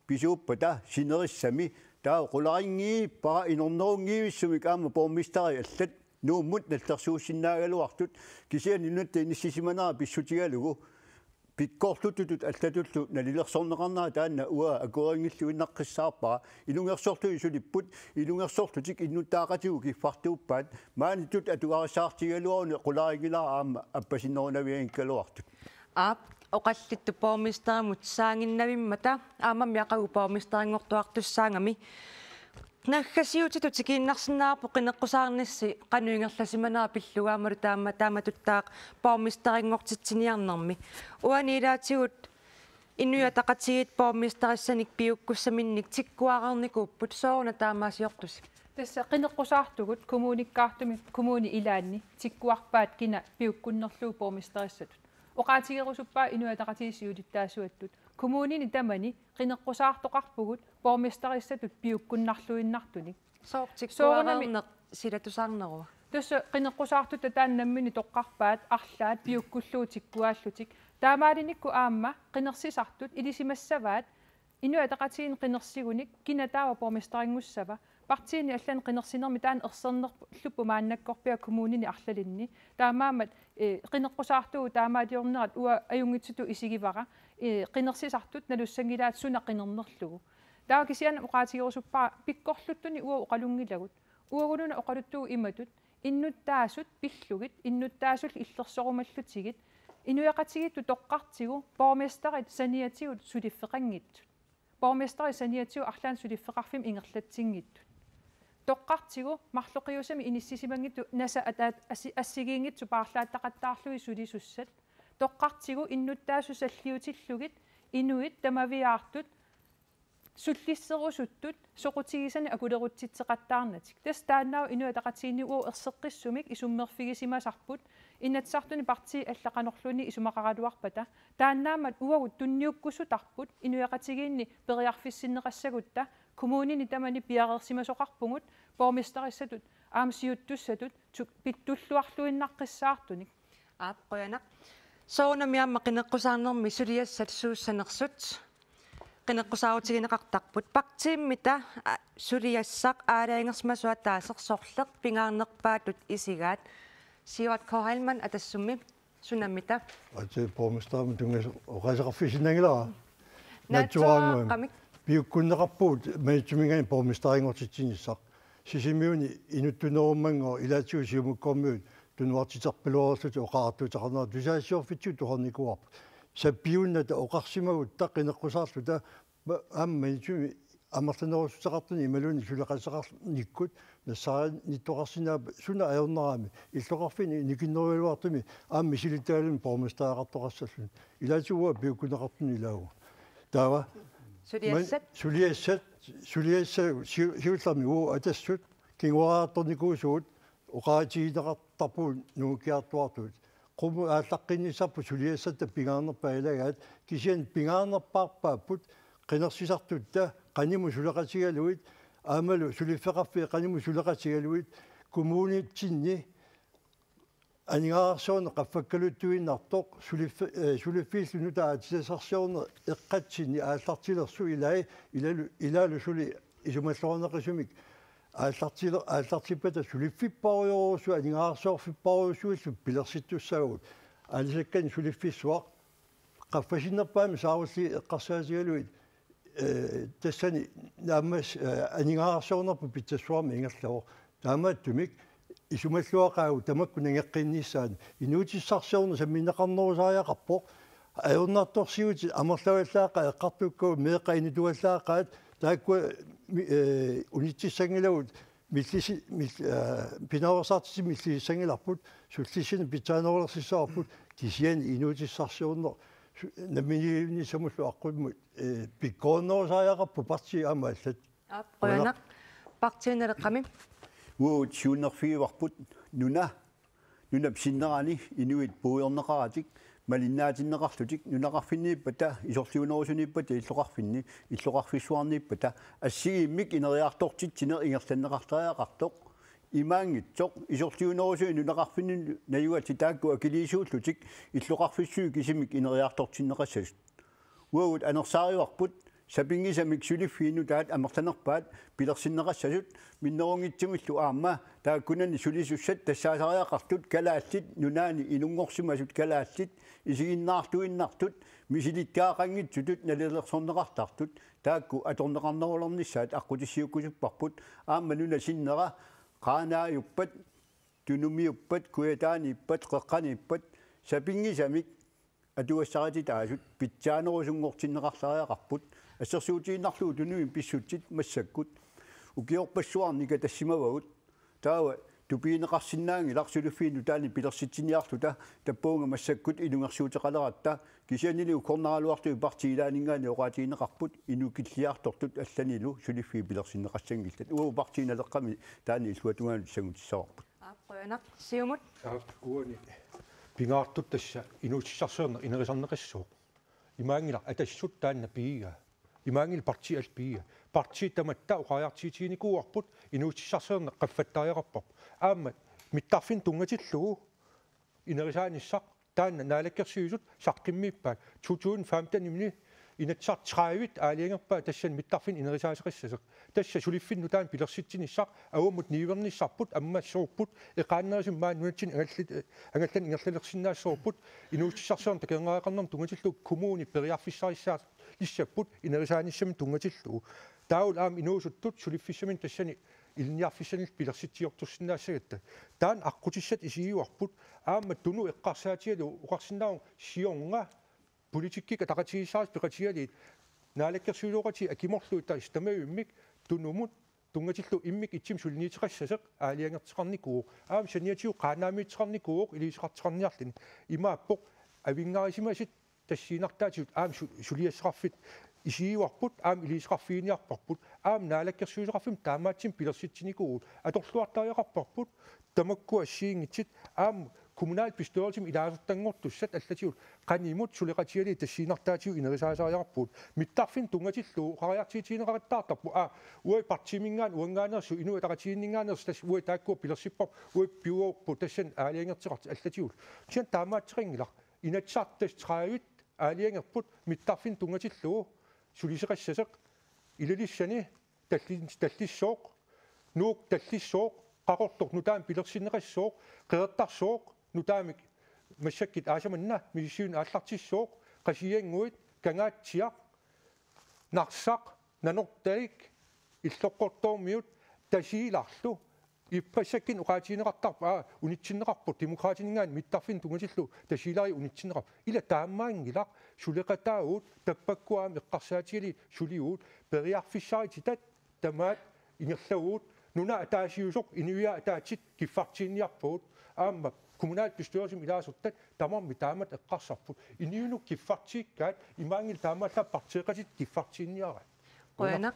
pisuuppata sinerissami, taava qularinngivippara, inornerunngivissumik aamma borgmesterit allat Nuummut nallersuussinnaagaluartut, kisianni nunatta inissisimanera pissutigalugu pikkorluttutut allatullu nalilersorneqarnera taanna uanga akuerinngilluinnaqqissaarpara. Ilungersorlutik sulipput, ilungersorlutik innuttaaqatigut kiffartuuppaat, maaniittut atugarissaartigigaluaruni qularinngilara aamma appasinnerunavianngikkaluartut. Aap, oqallittut borgmesterimut saannginnavimmata, aammami aqagu borgmesterinngortuartussaagami. Naggasiutitut tikiinnarsinnaavarput qineqqusaarnissi qanoq ingerlasimanera pillugu aammalu taama-, taamatuttaaq borgmesterinngortitsiniarnermi. Uani ilaatigut Inuit Ataqatigiit borgmesterissanik piukkussaminnik tikkuareernikuupput, sooruna taamaasiortusi? Tassa qineqqusaartugut kommunikkaartumik kommunit ilaanni tikkuarpaat kina piukkunnerlugu borgmesterissatut. Oqaatigerusuppara Inuit Ataqatigiit siulittaasuattut. Kommunini tamani qineqqusaartoqarpugut borgmesterissatut piukkunnarluinnartunik. Sooq tikkuareerneq silatussaarnerua? Tassa qineqqusaartut taanna namminneq toqqarpaat, arlaat piukkullugu tikkuaallutik. Taamaalinikku aamma qinersisartut ilisimassavaat Inuit Ataqatigiinni qinersigunik kina taava borgmesterinngussaava. Partiini allani qinersinermi taanna ersernerluppoq maannakkorpiaq kommunini arlalinni. Taamaammat, eh, qineqqusaartugut taamaaliornerat uanga ajunngitsutut isigivara. Eh, qinersisartut nalussanngilaat suna qinernerlugu. Taava kisianni oqaatigerusuppara pikkorluttunik uagut oqalunngilagut. Uaguluna oqaluttugut imatut: innuttaasut pillugit, innuttaasullu illersorumallutigit, inuiaqatigiittut toqqartigu borgmesterit saniatigut suliffeqanngitsut. Borgmesterit saniatigut arlaannik suliffeqarfimmik ingerlatsinngitsut. Toqqartigu marloqiusamik inissisimanngitsut nasa ataat assi-, assigiinngitsut paarlaattaqattaarlugit sulisussat. Toqqartigu innuttaasut salliutillugit inuit tamaviaartut sullisserusuttut soqutigisanik akulerutsitseqattaarnatik. Tassa taanna Inuit Ataqatigiinni uagut erseqqissumik isummerfigisimasarput Inatsisartuni partiit allat qanorluunniit isumaqaraluarpata. Taannaammat uagut tunniukkusutarput inuiaqatigiinni periarfissinneqassagutta, kommunini tamani piareersimasoqarpugut borgmesterissatut aamma siuttussatut tu-, pittulluarluinnaqqissaartunik. Aap, qujanaq. Soorunami aamma qineqqusaarnermi suliassat suussanersut qineqqusaarutigineqartarput. Partiimmita, a, suliassaq aalajangersimasoq ataaseq sorleq pingaarnerpaatut isigaat. Siuat K. Heilmann, Atassummi, sunammita? Ati borgmesterimut tunngas-, oqaaseqarfigisinnaanngilara. Naatsuaraannguamik. Naatsuaraangami. Piukkunneqarpugut Maniitsuminngaanniit borgmesterinngorsitsinissaq. Sisimiuni inuttunerummanngooq ilaatigut Siumukkormiut tunuartiterpaluarlutik oqariartuuteqarnerat tusagassiorfitsigut tusarnikuuarput. Sapiunnata oqarsimagutta qineqqusaarluta ma-, aamma Maniitsumi amerlanerussuteqartunik imaluunniit suleqateqarnikkut nassaarinnittoqarsinnaavoq suna ajornarami illoqarfinni nikinnerugaluartumik aamma misilittagalluni borgmesteriaqartoqassalluni. Ilaatigut uanga piukkunneqartunik ilaavugut. Taava. Suliassat? Man-, suliassat, suliassat siu-, siullermik uagut Atassut kinguariartornikuusugut oqaatigineqartarpugut nungukkiartuaartugut. Qummut aallaqqinniassarput suliassatta pingaarnerpaat ilagaat, kisianni pingaarnerpaarpaapput qinersisartutta qanimut suleqatigalugit, aammalu suliffeqarfiit qanimut suleqatigalugit, kommunitsinni aningaasarsiorneq qaffakkaluttuinnartoq, suliffi-, eh, suliffiillu nutaaq aatsitassarsiorneq eqqatsinni aallartilersoq ilai, ilalu, ilaalu suli isumalluarneqisumik aallartile-, aallartippata suliffipparujorujussuit aningaasarsiorfipparujussuillu pilersittussaavugut. Aalisakkanik suliffissuaq qaffasinnerpaamik saarulliit eqqarsaatigalugit, eh, tassani naammas, eh, aningaasarsiornerput pitsassuarmik ingerlavoq. Taamaattumik isumalluaqaagut tamakku nangeqqinnissaat. Inuutissarsiorneq sammineqarnerusariaqarpoq. Ajornartorsiutit amerlavallaaqaat eqqartukkagut meeqqat inituallaaqaat taakkua mi-, eh, unitsissanngilagut millisi-, mil-, eh, pinaveersaartitsinermik millisissanngilarput, sullissineq pitsaanerulersissavarput, kisianni inuutissarsiorneq su-, namminiilivinnissamullu aqqummut, eh, pikkorinnerusariaqarpoq partiit aamma allat. Aap, qujanaq. Partiinaleqqami. Uagut siunnerfigivarput nuna, nunap sinnerani inuit puigorneqaratik, malinnaatinneqarlutik, nunaqarfinniippata, isorliunerusuniippata, illoqarfinni, illoqarfissuarniippata, assigiimmik ineriartortitsineq ingerlanneqartariaqartoq, imaanngitsoq, isorliunerusunik nunaqarfinni najugatsi taakku akiliisuullutik, illoqarfissuit kisimik ineriartortinneqassasut. Uagut anersaarivarput sapinngisamik suliffiit nutaat amerlanerpaat pilersinneqassasut minnerunngitsumillu aamma taakkunani sulisussat tassaasariaqartut kalaallit nunaanni inunngorsimasut kalaallit isiginnaartuinnartut misilittagaqanngitsutut nalilersorneqartartut taakku atorneqarnerulernissaat aqqutissiuukkusupparput aamma nunap sinnera Qaanaajuppat, Tunumiuppat, Kujataaniippat, Qeqqaniippat sapinngisamik atugassarititaasut pitsaanerusunngortinneqartariaqarput assersuutigiinnarlugu tunumik pissutsit massakkut ukiorpassuarni katassimavagut taava tupigineqarsinnaanngilaq suliffiit nutaanik pilersitsiniarluta tappuunga massakkut ilungersuuteqaleratta kisiannili ukkornaraluartut partiit ilaanninngaanniit oqaatigineqarput inukilliartortut allanilu suliffiit pilersinneqassanngillat uagut Partiinaleqqami taanna illuatungaanut sangutissavarput. Aap, qujanaq. Siumut? Aap, uani pingaartoq tassa inuussutissarsiorneq inerisarneqassaaq. Imaanngilaq Atassut taanna pigigaa. Imaanngilaq partiit allat pigigaa. Partiit tamatta oqariartuutiginikuuarput inuussutissarsiorneq qaffattariaqarparput. Aamma mittarfinnut tunngatillugu inerisaanissaq taanna Naalakkersuisut saqqummiuppaat to tusind femten-imi Inatsisartut tredive aalajangerpaat tassani mittarfinnut inerisaasoqassasoq. Tassa suliffinnut taanna pilersitsinissaq avammut niuernissarput ammassuupput eqaannerusumik maani nunatsinni angallat-, angallanik ingerlalersinnaassuupput inuussutissarsiorneq takornariaqarnermut tunngatillugu kommuni periarfissarissaalissapput inerisaanissamut tunngatillugu. Taavalu aamma inuusuttut suliffissaminnik tassani ilinniarfissanillu pilersitsiortorsinnaassagatta. Taanna aqqutissat isigiuarput aamma Tunui eqqarsaatigalugu oqarsinnaavoq siorna politikkikkut ataqatigiissaarlutik peqatigalugit naalakkersuisooqatigiit akimorlugit tassa tamavimmik Tunumut tunngatillugu immikkut ittumik suliniuteqassasoq aalajangerteqarnikuuvoq. Aamma saniatigut qaannaamiitseqarnikuuvoq iliuuseqartoqarniarluni. Imaappoq avinngarusimasut tassiinnartaatigut aamma su-, suliassaqarfiit isigivarput aamma iliuuseqarfiginiarparput aamma naalakkersuisoqarfimmut taamaattumik pilersitsinikuuvugut atorluartariaqarparput tamakkua assigiinngitsut aamma kommunalbestyrelsimi ilaasortanngortussat allatigullu qanimut suleqatigalugit tassiinnartaatigut inerisaasariaqarpugut mittarfinnut tunngatillugu oqariartuutigineqaqattaartarpoq aa uagut partiiminngaanniit uanngaanneersut Inuit Ataqatigiinninngaanneersut tassa uagut taakkua pilersipparput uagut piuarput tassani aalajangerteqartut allatigullu kisianni taamaattoqanngilaq Inatsisartut tredive aalajangerput mittarfinnut tunngatillugu sulisoqassasoq Ilulissani talli-, tallissooq, Nuuk tallissooq, Qaqortoq nutaamik pilersinneqassooq, Qeqertarsuaq nutaamik massakkut aasaq manna misissuineq aallartissooq, Qasigiannguit, Kangaatsiaq, Narsaq, Nanortalik, Illoqqortoormiut, Tasiilarlu, ippassakkunni oqaatigineqartarpoq aa unitsinneqarpoq Demokraatininngaanniit mittarfinnut tunngatillugu Tasiilariit unitsinneqarpoq. Ila taamaanngilaq suleqataavugut tappakku aamma eqqarsaatigalugit sulivugut periarfissarititat tamaat ingerlavugut nunat ataasiusoq inuiaat ataatsit kiffartuunniarpagut aamma kommunalbestyrelsimi ilaasortat tamarmik taamatut eqqarsarput inunnut kiffartuukkaat imaanngilaq taamaallaat partiiqatitta kiffartuunniaraat. Qujanaq.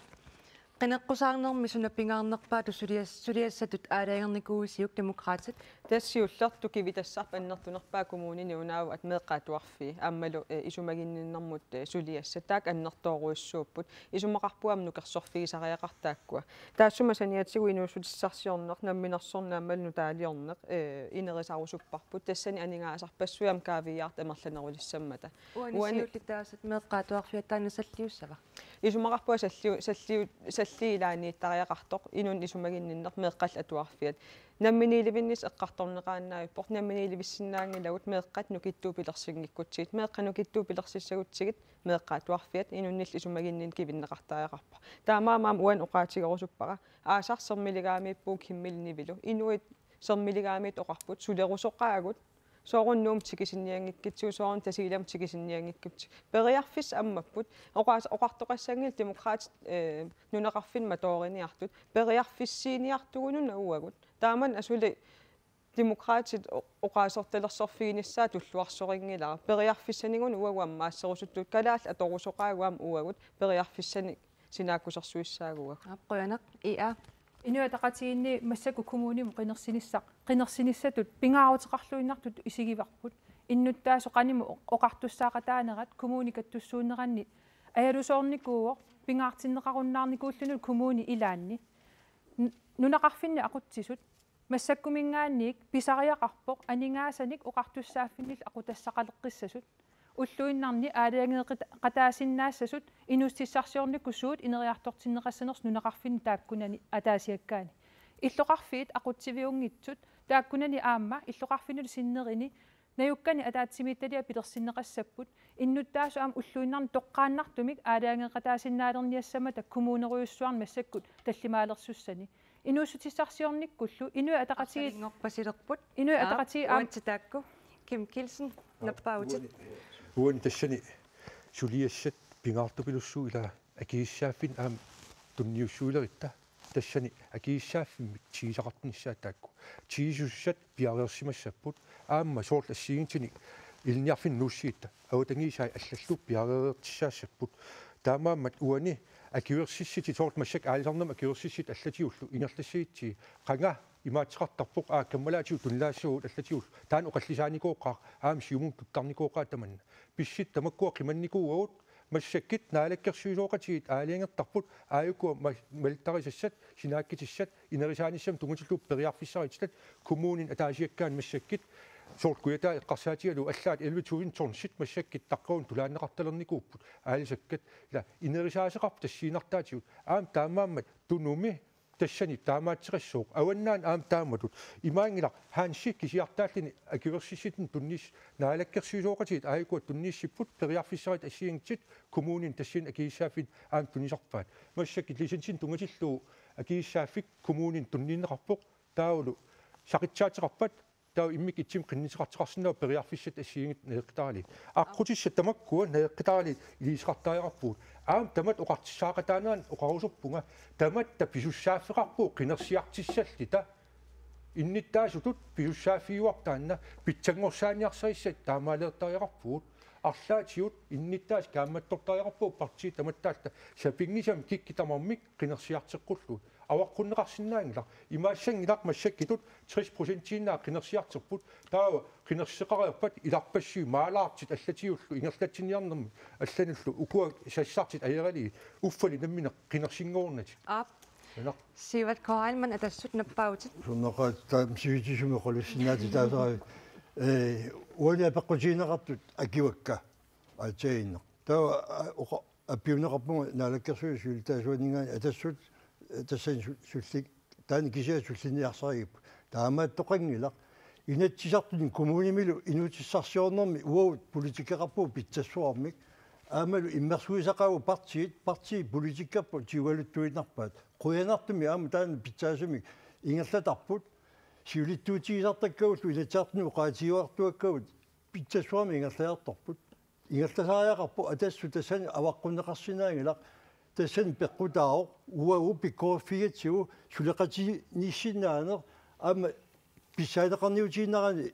Qineqqusaarnermi suna pingaarnerpaatut sulias-, suliassatut aalajangernikuuisiuk Demokraatit? Tassa siullertut kivitassarput annertunerpaaq kommunini unaavoq meeqqat atuarfii aammalu, eh, isumaginninnermut, eh, suliassat taakku annertoorujussuupput isumaqarpunga aamma nukersorfigisariaqartut taakkua. Taassuma saniatigut inuussutissarsiorneq, namminersorneq aammalu nutaaliorneq, eh, inerisarusupparput. Tassani aningaasarpassuit aamma kaaviiaartut amerlanerulissammata. Uani uani siulliit taasat meeqqat atuarfiat taanna salliussava? Isumaqarpunga salliu-, salliu-, salliit ilaanniittariaqartoq, inunnut isumaginninneq meeqqallu atuarfiat. Namminiilivinnissaq eqqartorneqaannavippoq, namminiilivissinnaanngilagut meeqqat nukittuut pilersinngikkutsigit, meeqqat nukittuut pilersissagutsigit, meeqqat atuarfiat, inunnillu isumaginninneq kivinneqartariaqarpoq. Taamaammat aamma uani oqaatigerusuppara, aasaq sermiligaamiippugut Kimmeli Nivilu, inuit sermiligaamiittut oqarput, sulerusoqaagut, soorunami Nuummut tikisinnianngikkutsigu, soorunami Tasiilamut tikisinnianngikkutsigu. Periarfissat ammapput, oqaas-, oqartoqassanngilaq Demokraatit, eh, nunaqarfinni matooriniartut, periarfissiiniartugut una uagut. Taamani asuli Demokraatit o-, oqaasertalersorfiginissaat tulluarsorinngilara. Periarfissaniguna uagut ammaasserusuttut, kalaallit atorusoqaagut aamma uagut, periarfissanik sinaakkusersuissaagut uagut. Aap, qujanaq, I A. Inuit Ataqatigiinni massakkut kommunimut qinersinissaq, qinersinissatut pingaaruteqarluinnartutut isigivarput. Innuttaasut qanimut oqartussaaqataanerat kommuni kattussuunneranni ajalusoornikuuvoq, pingaartinneqarunnaarnikuulluni kommuni ilaanni. N-, nunaqarfinni aqutsisut, massakkuminngaanniit pisariaqarpoq aningaasanik oqartussaaffinnillu aqutassaqaleqqissasut. Ulluinnarni aalajangeeqataasinnaasasut inuussutissarsiornikkut suut ineriartortinneqassanersut nunaqarfinni taakkunani ataasiakkaani. Illoqarfiit aqutsiviunngitsut taakkunani aamma illoqarfinnullu sinnerini najukkani ataatsimiititaliat pilersinneqassapput, innuttaasut aamma ulluinnarni toqqaannartumik aalajangeeqataasinnaalerniassammata kommunerujussuarni massakkut tallimaalersussani. Inuussutissarsiornikkullu Inuit Ataqatigiit Arsalinngorpasilerput. Inuit Aap, Ataqatigiit aamma uansi taakku. Kim Kielsen, nappaavutit. Uani, uani tassani suliassat pingaartupilussuuvoq ila akisussaaffinnik aamma tunniussuulerutta. Tassani akisussaaffimmik tigusaqartunissaat taakku. Tigusussat piareersimassapput. Aamma soorlu assigiinngitsunik ilinniarfinnut nuussigatta avatangiisai allallu piareereertussaassapput. Taamaammat uani akuersissutit soorlu massakkut aalisarnermut akuersissutit allatigullu ingerlassagutsigit qanga imaattoqartarpoq aa kammalaatigut tunilaassavagut allatigullu taanna oqallisaanikooqaaq aamma Siumumut tuttarnikooqaaq tamanna. Pissutsit tamakkua qimannikuuagut massakkut naalakkersuisooqatigiit aalajangertarput aajukua ma-, malittarisassat, sinaakkutissat, inerisaanissamut tunngatillugu periarfissarititat, kommunini ataasiakkaani massakkut, soorlu Kujataani eqqarsaatigalugu allaat elleve tusind tonsit massakkut taqqavani tulaanneqartalernikuupput, aalisakkat, ila inerisaasoqarput tassiinnartaatigut, aamma taamaammat Tunumi, tassani taamaattoqassooq, avannaani aamma taamatut, imaanngilaq, Hansi kisiartaalluni akuersissutit tunnius-, naalakkersuisooqatigiit aajukua tunniussipput, periarfissarititat assigiinngitsut, kommunini tassani akisussaaffimmik aamma tunisarpaat. Massakkut licensinik tunngatillugu akisussaaffik kommunini tunniunneqarpoq, taavalu saqitsaateqarpat Taava immikkut ittumik qinnuteqartoqarsinnaavoq periarfissat assigiinngitsut najoqqitaraliit. Aqqutissat tamakkua najoqqitaraliit iliuuseqartariaqarpugut. Aamma tamatta oqartussaaqataanerannut oqarusorpunga, tamatta pisussaaffeqarpugut qinersiartussalluta. Innuttaasutut pisussaaffigiuarput taanna, pitsanngorsaaniarsarissat taamaaliortariaqarpugut. Arlaatigut innuttaasut kaammattortariaqarpagut partiit tamattaalluta sapinngisamik kikkut tamarmik qinersiarteqqullugu. Avaqqunneqarsinnaanngilaq. Imaassanngilaq massakkutut tres procentiinnaat qinersiartorput. Taava qinersisoqareerpat ilarpassui maalaartut allatiullu ingerlatsiniarnermik allanullu ukua sassartut ajoralugu uffali nammineq qinersinngornatik. Aap. Nunaq. Sivert K. Heilmann, Atassut, nappaavutit. Sunneqaat taama sivitsumik oqalussinnaatitaasarput. Ee, uani apeqqutigineqartut akuakka aatsaannguaq. Taava, aa, oqa-, appiunneqarpunga Naalakkersuisut siulittaasuanninngaanniit Atassut, ee, tassani su-, sulli-, taanna kisiat sullinniarsarigipput. Taamaattoqanngilaq. Inatsisartuni kommunimilu inuutissarsiornermi uagut politikeqarpugut pitsassuarmik. Aammalu immersuisaqaagut partiit, partiit politikkerput tigugaluttuinnarpaat. Qujanartumik aamma taanna pitsaasumik ingerlatarput. Siulittuutigisartakkavullu Inatsisartuni oqaatigiuartuakkavut pitsassuarmik ingerlajartorput. Ingerlasariaqarpoq Atassut tassani avaqqunneqarsinnaanngilaq. Tassani peqqutaavoq uagut pikkoriffigatsigu suleqatigiinnarsinnaaneq aamma pissaaneqarniutiinnarani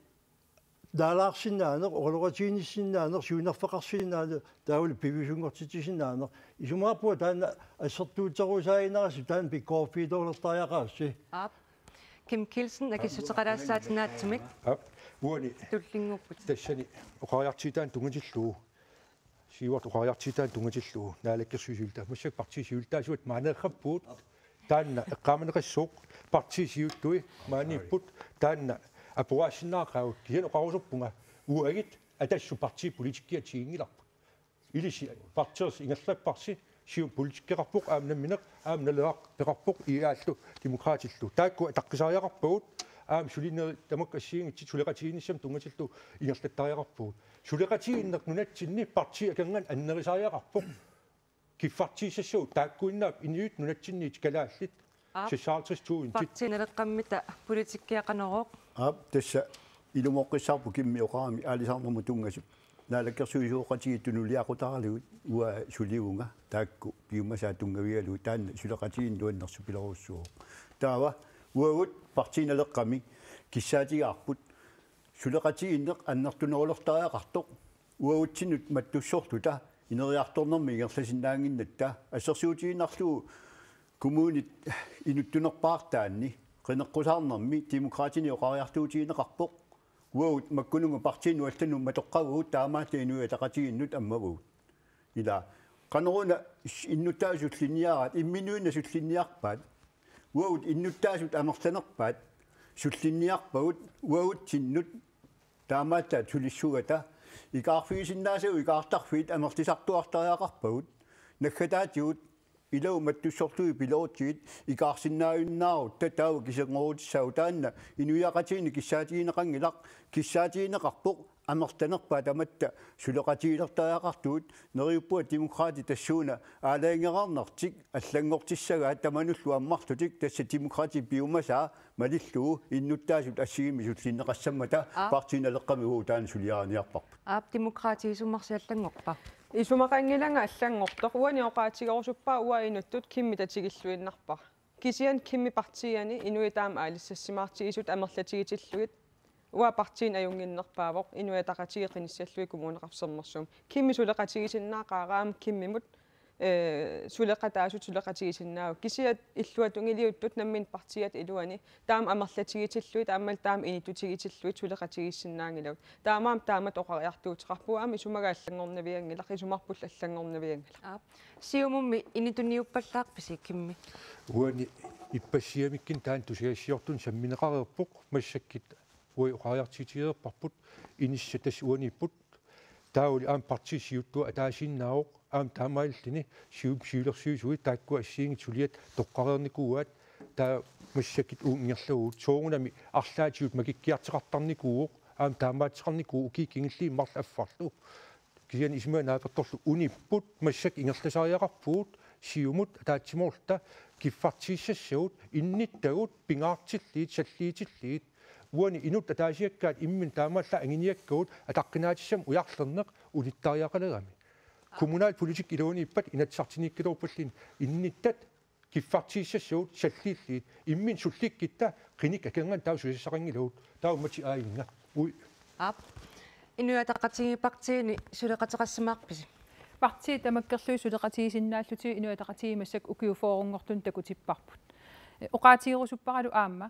naalaarsinnaaneq, oqaloqatigiinnissinnaaneq, siunnerfeqarsinnaaneq, taavalu piviusunngortitsisinnaaneq. Isumaqarpunga taanna assertuutserusaannarissi taanna pikkoriffigiulertariaqarsi. Aap. Kim Kielsen, akissuteqalaassaat naatsumik. Aap, uani tullinnguupput. Tassani oqariartuutaanut tunngatillugu. Sivert oqariartuutaanut tunngatillugu. Naalakkersuisut siulitta-, massakkut partiit siulittaasuat maaneerappugut. Taanna eqqaamaneqassaaq, partiit siuttui maaniipput, taanna aporaassinnaaqqaagut, kisianni oqarusorpunga uagut Atassut partiit politikkiat tiginngilarput. Ilissi partiit ingerlapparsi, Siumut politikkeqarpoq aamma nammineq, aamma Naleraq peqarpoq, I A-llu Demokraatillu. Taakku ataqqisariaqarpagut, aamma sulinerit tamakku assigiinngitsut suleqatigiinnissamut tunngatillugu ingerlattariaqarpagut. Suleqatigiinneq nunatsinni partiit akornanni annerisariaqarpoq. Kiffartuussassagut taakkuinnaat inuit nunatsinniit kalaallit. Aap. Seksoghalvtreds tusind. Partiit Naleqqammita politikkia Qanorooq. Aap, tassa ilumoorpassuarput Kimmi oqarami aalisarnermut tunngasut. Naalakkersuisooqatigiit tunuliaqutaralugu uanga sulivunga taakku piumasaat tunngavigalugu taanna suleqatigiinneq nuannersorujussuuvoq. Taava uagut Partii Naleqqami kissaatigaarput suleqatigiinneq annertunerulertariaqartoq. Uagutsinnut mattussorluta ineriartornermi ingerlasinnaannginnatta assersuutigiinnarlugu kommunit inuttunerpaartaanni qineqqusaarnermi Demokraatini oqariartuutigineqarpoq. Uagut makkununnga partiinut allanut matoqqavagut, taamaallaat Inuit Ataqatigiinnut ammavagut. Ila, qanoruna innuttaasut sullinniaraat, imminuinnaq sullinniarpaat. Uagut innuttaasut amerlanerpaat sullinniarpagut uagutsinnut. Taamaallaat sulissugata ikaarfigisinnaasagut ikaartarfiit amerlisartuartariaqarpagut. Naggataatigut ilumut mattussorlugit pilerutsigit ikaarsinnaajunnaarutta taava kisinngorutissaagut, taanna inuiaqatigiinni kissaatigineqanngilaq, kissaatigineqarpoq amerlanerpaat tamatta suleqatigilertariaqartugut. Neriuppunga Demokraatit tassuuna aalajangereernertik allanngortissagaat tamanullu ammarlutik, tassa Demokraatit piumasaa malillugu innuttaasut assigiimmik sullinneqassammata. Aap. Partii Naleqqami uagut taanna suliariniarparput. Aap, Demokraatit isumarsi allanngorpa? Isumaqanngilanga allanngortoq. Uani oqaatigerusuppara uanga inuttut Kimmi tatigilluinnarpara. Kisianni Kimmi partiiani inuit aamma aalissassimaartigisut amerlatigitillugit uanga partiinut ajunnginnerpaavoq, Inuit Ataqatigiit qinissallugit Kommuneqarfik Sermersuumi. Kimmi suleqatigisinnaaqaara aamma Kimmimut, ee, suleqataasut suleqatigisinnaavagut. Kisianni illuatungiliuttut nammineq partiiata iluani taama amerlatigitillugit aammalu taama inuttutigitillugu suleqatigiissinnaanngilagut. Taamaammat taamatut oqariartuuteqarpugut, aamma isumaga allanngornavianngilaq, isumarpullu allanngornavianngilaq. Aap. Siumummi inuttuniuppallaarpisi Kimmi? Uani ippassaq siamikkunnut taanna tusagassiortunut sammineqareerpoq, massakkut uagut oqariartuutigereerparput, inissaq tassa uaniipput. Taavali aamma partiit siuttuat ataasiinnaavoq, aamma taamaalilluni Siumup siulersuisui taakkua assigiinngitsut suliat toqqareernikuuaat, taava massakkut uungerlavugut. Soorunami arlaatigut makikkiartoqartarnikuuvoq, aamma taamaattoqarnikuuvoq ukiut kingulliit marluk affarlu. Kisianni isumaga naapertorlugu unipput, massakkut ingerlasariaqarpugut Siumut ataatsimoorluta, kiffartuussassagut, innuttagut pingaartillugit, salliutillugit. Uani inuttut ataasiakkaat imminnut taamaallaat anguniakkagut ataqqinaatissamik ujarlerneq unittariaqalerami. Kommunalpolitik iluaniippat inatsisartuniikkaluarpalluunniit innittat kiffartuussassagut salliullugu imminnut sullikkitta qinikkat akornanni taava susassaqanngilagut taava uummatit aajinnga. Ui. Aap. Inuit Ataqatigiit partiini suleqateqassimaarpisi? Partiit tamakkerlugit suleqatigisinnaallutigit Inuit Ataqatigiit massakkut ukiut fyrrenngortuni takutipparput. Oqaatigerusupparalu aamma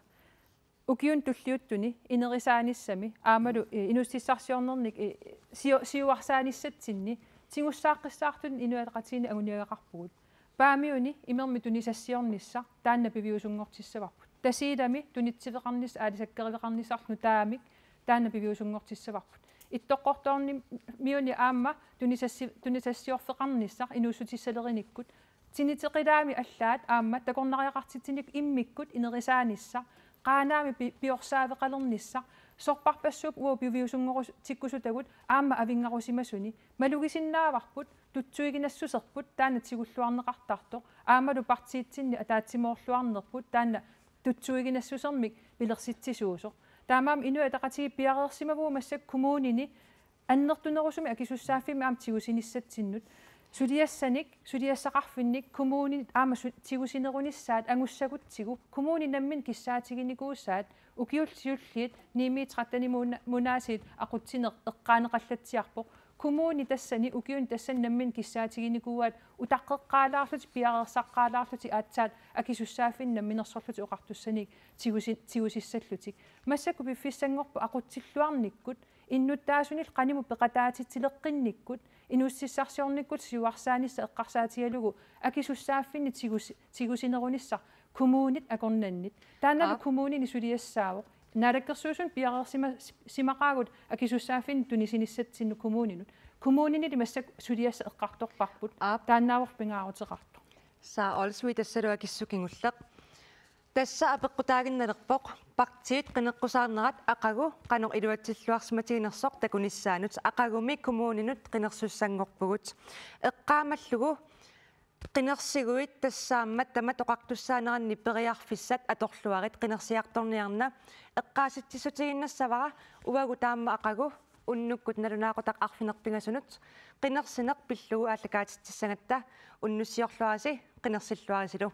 ukiuni tulliuttuni inerisaanissami aammalu, eh, inuussutissarsiornernik, eh, sio-, siuarsaanissatsinnut tigussaaqqissaartunik Inuit Ataqatigiinni anguniagaqarpugut. Paamiuni imermik tunisassiornissaq taanna piviusunngortissavarput. Tasiilami tunitsiveqarnissaq aalisakkeriveqarnissarlu nutaamik taanna piviusunngortissavarput. Ittoqqortoornimiuni aamma tunisassi-, tunisassiorfeqarnissaq inuussutissalerinikkut. Tiniteqilaami allaat aamma takornariaqartitsineq immikkut inerisaanissaq, Qaanaami pi-, piorsaaveqalernissaq, sorpassuup uagut piviusunngorus-, tikkusutagut aamma avinngarusimasuni, malugisinnaavarput, tutsuiginassuserput, taanna tigulluarneqartartoq, aammalu partiitsinni ataatsimoorluarnerput, taanna tutsuiginassusermik pilersitsisuusoq. Taamaammat Inuit Ataqatigiit piareersimavugut massakkut kommunini annertunerusumik akisussaaffimmi aamma tigusinissatsinnut. Suliassanik, suliassaqarfinnik, kommunit aamma su-, tigusinerunissaat angussagutsigu, kommunit namminneq kissaatiginikuusaat, ukiut siulliit, ni-mi tretten-imut una-, -munaasiit aqutsineq eqqaaneqallatsiarpoq. Kommunit tassani, ukiuni tassani namminneq kissaatiginikuuaat, utaqqeqqaalaarlutik, piareersaqqaalaarlutik aatsaat akisussaaffinnik namminersorlutik oqartussanik tigusi-, tigusissallutik. Massakkut piffissanngorpoq aqutsilluarnikkut, innuttaasunillu qanimut peqataatitsileqqinnikkut, inuussutissarsiornikkut siuarsaanissaq eqqarsaatigalugu akisussaaffinnik tigus-, tigusinerunissaq kommunit akornanni. Taannalu Aap. kommunini suliassaavoq. Naalakkersuisuni piareersima-, simaqaagut akisussaaffinnik tunisinissatsinnut kommuninut. Kommuninili massakkut suliassaq eqqartorparput. Aap. Taannaavoq pingaaruteqartoq. Saa Olsvig tassalu akissut kingulleq. Tassa apeqqutaaginnalerpoq partiit qineqqusaarnerat aqagu qanoq iluatsilluarsimatiginersoq takunissaanut aqagumi kommuninut qinersussanngorpugut. Eqqaamallugu qinersiguit tassaammat tamat oqartussaaneranni periarfissat atorluarit qinersiartorniarna eqqaasitsissutiginnassavara uagut taama aqagu unnukkut nalunaaqutaq arfineq-pingasunut qinersineq pillugu aallakaatitsissagatta unnussiorluarisi qinersilluarisilu.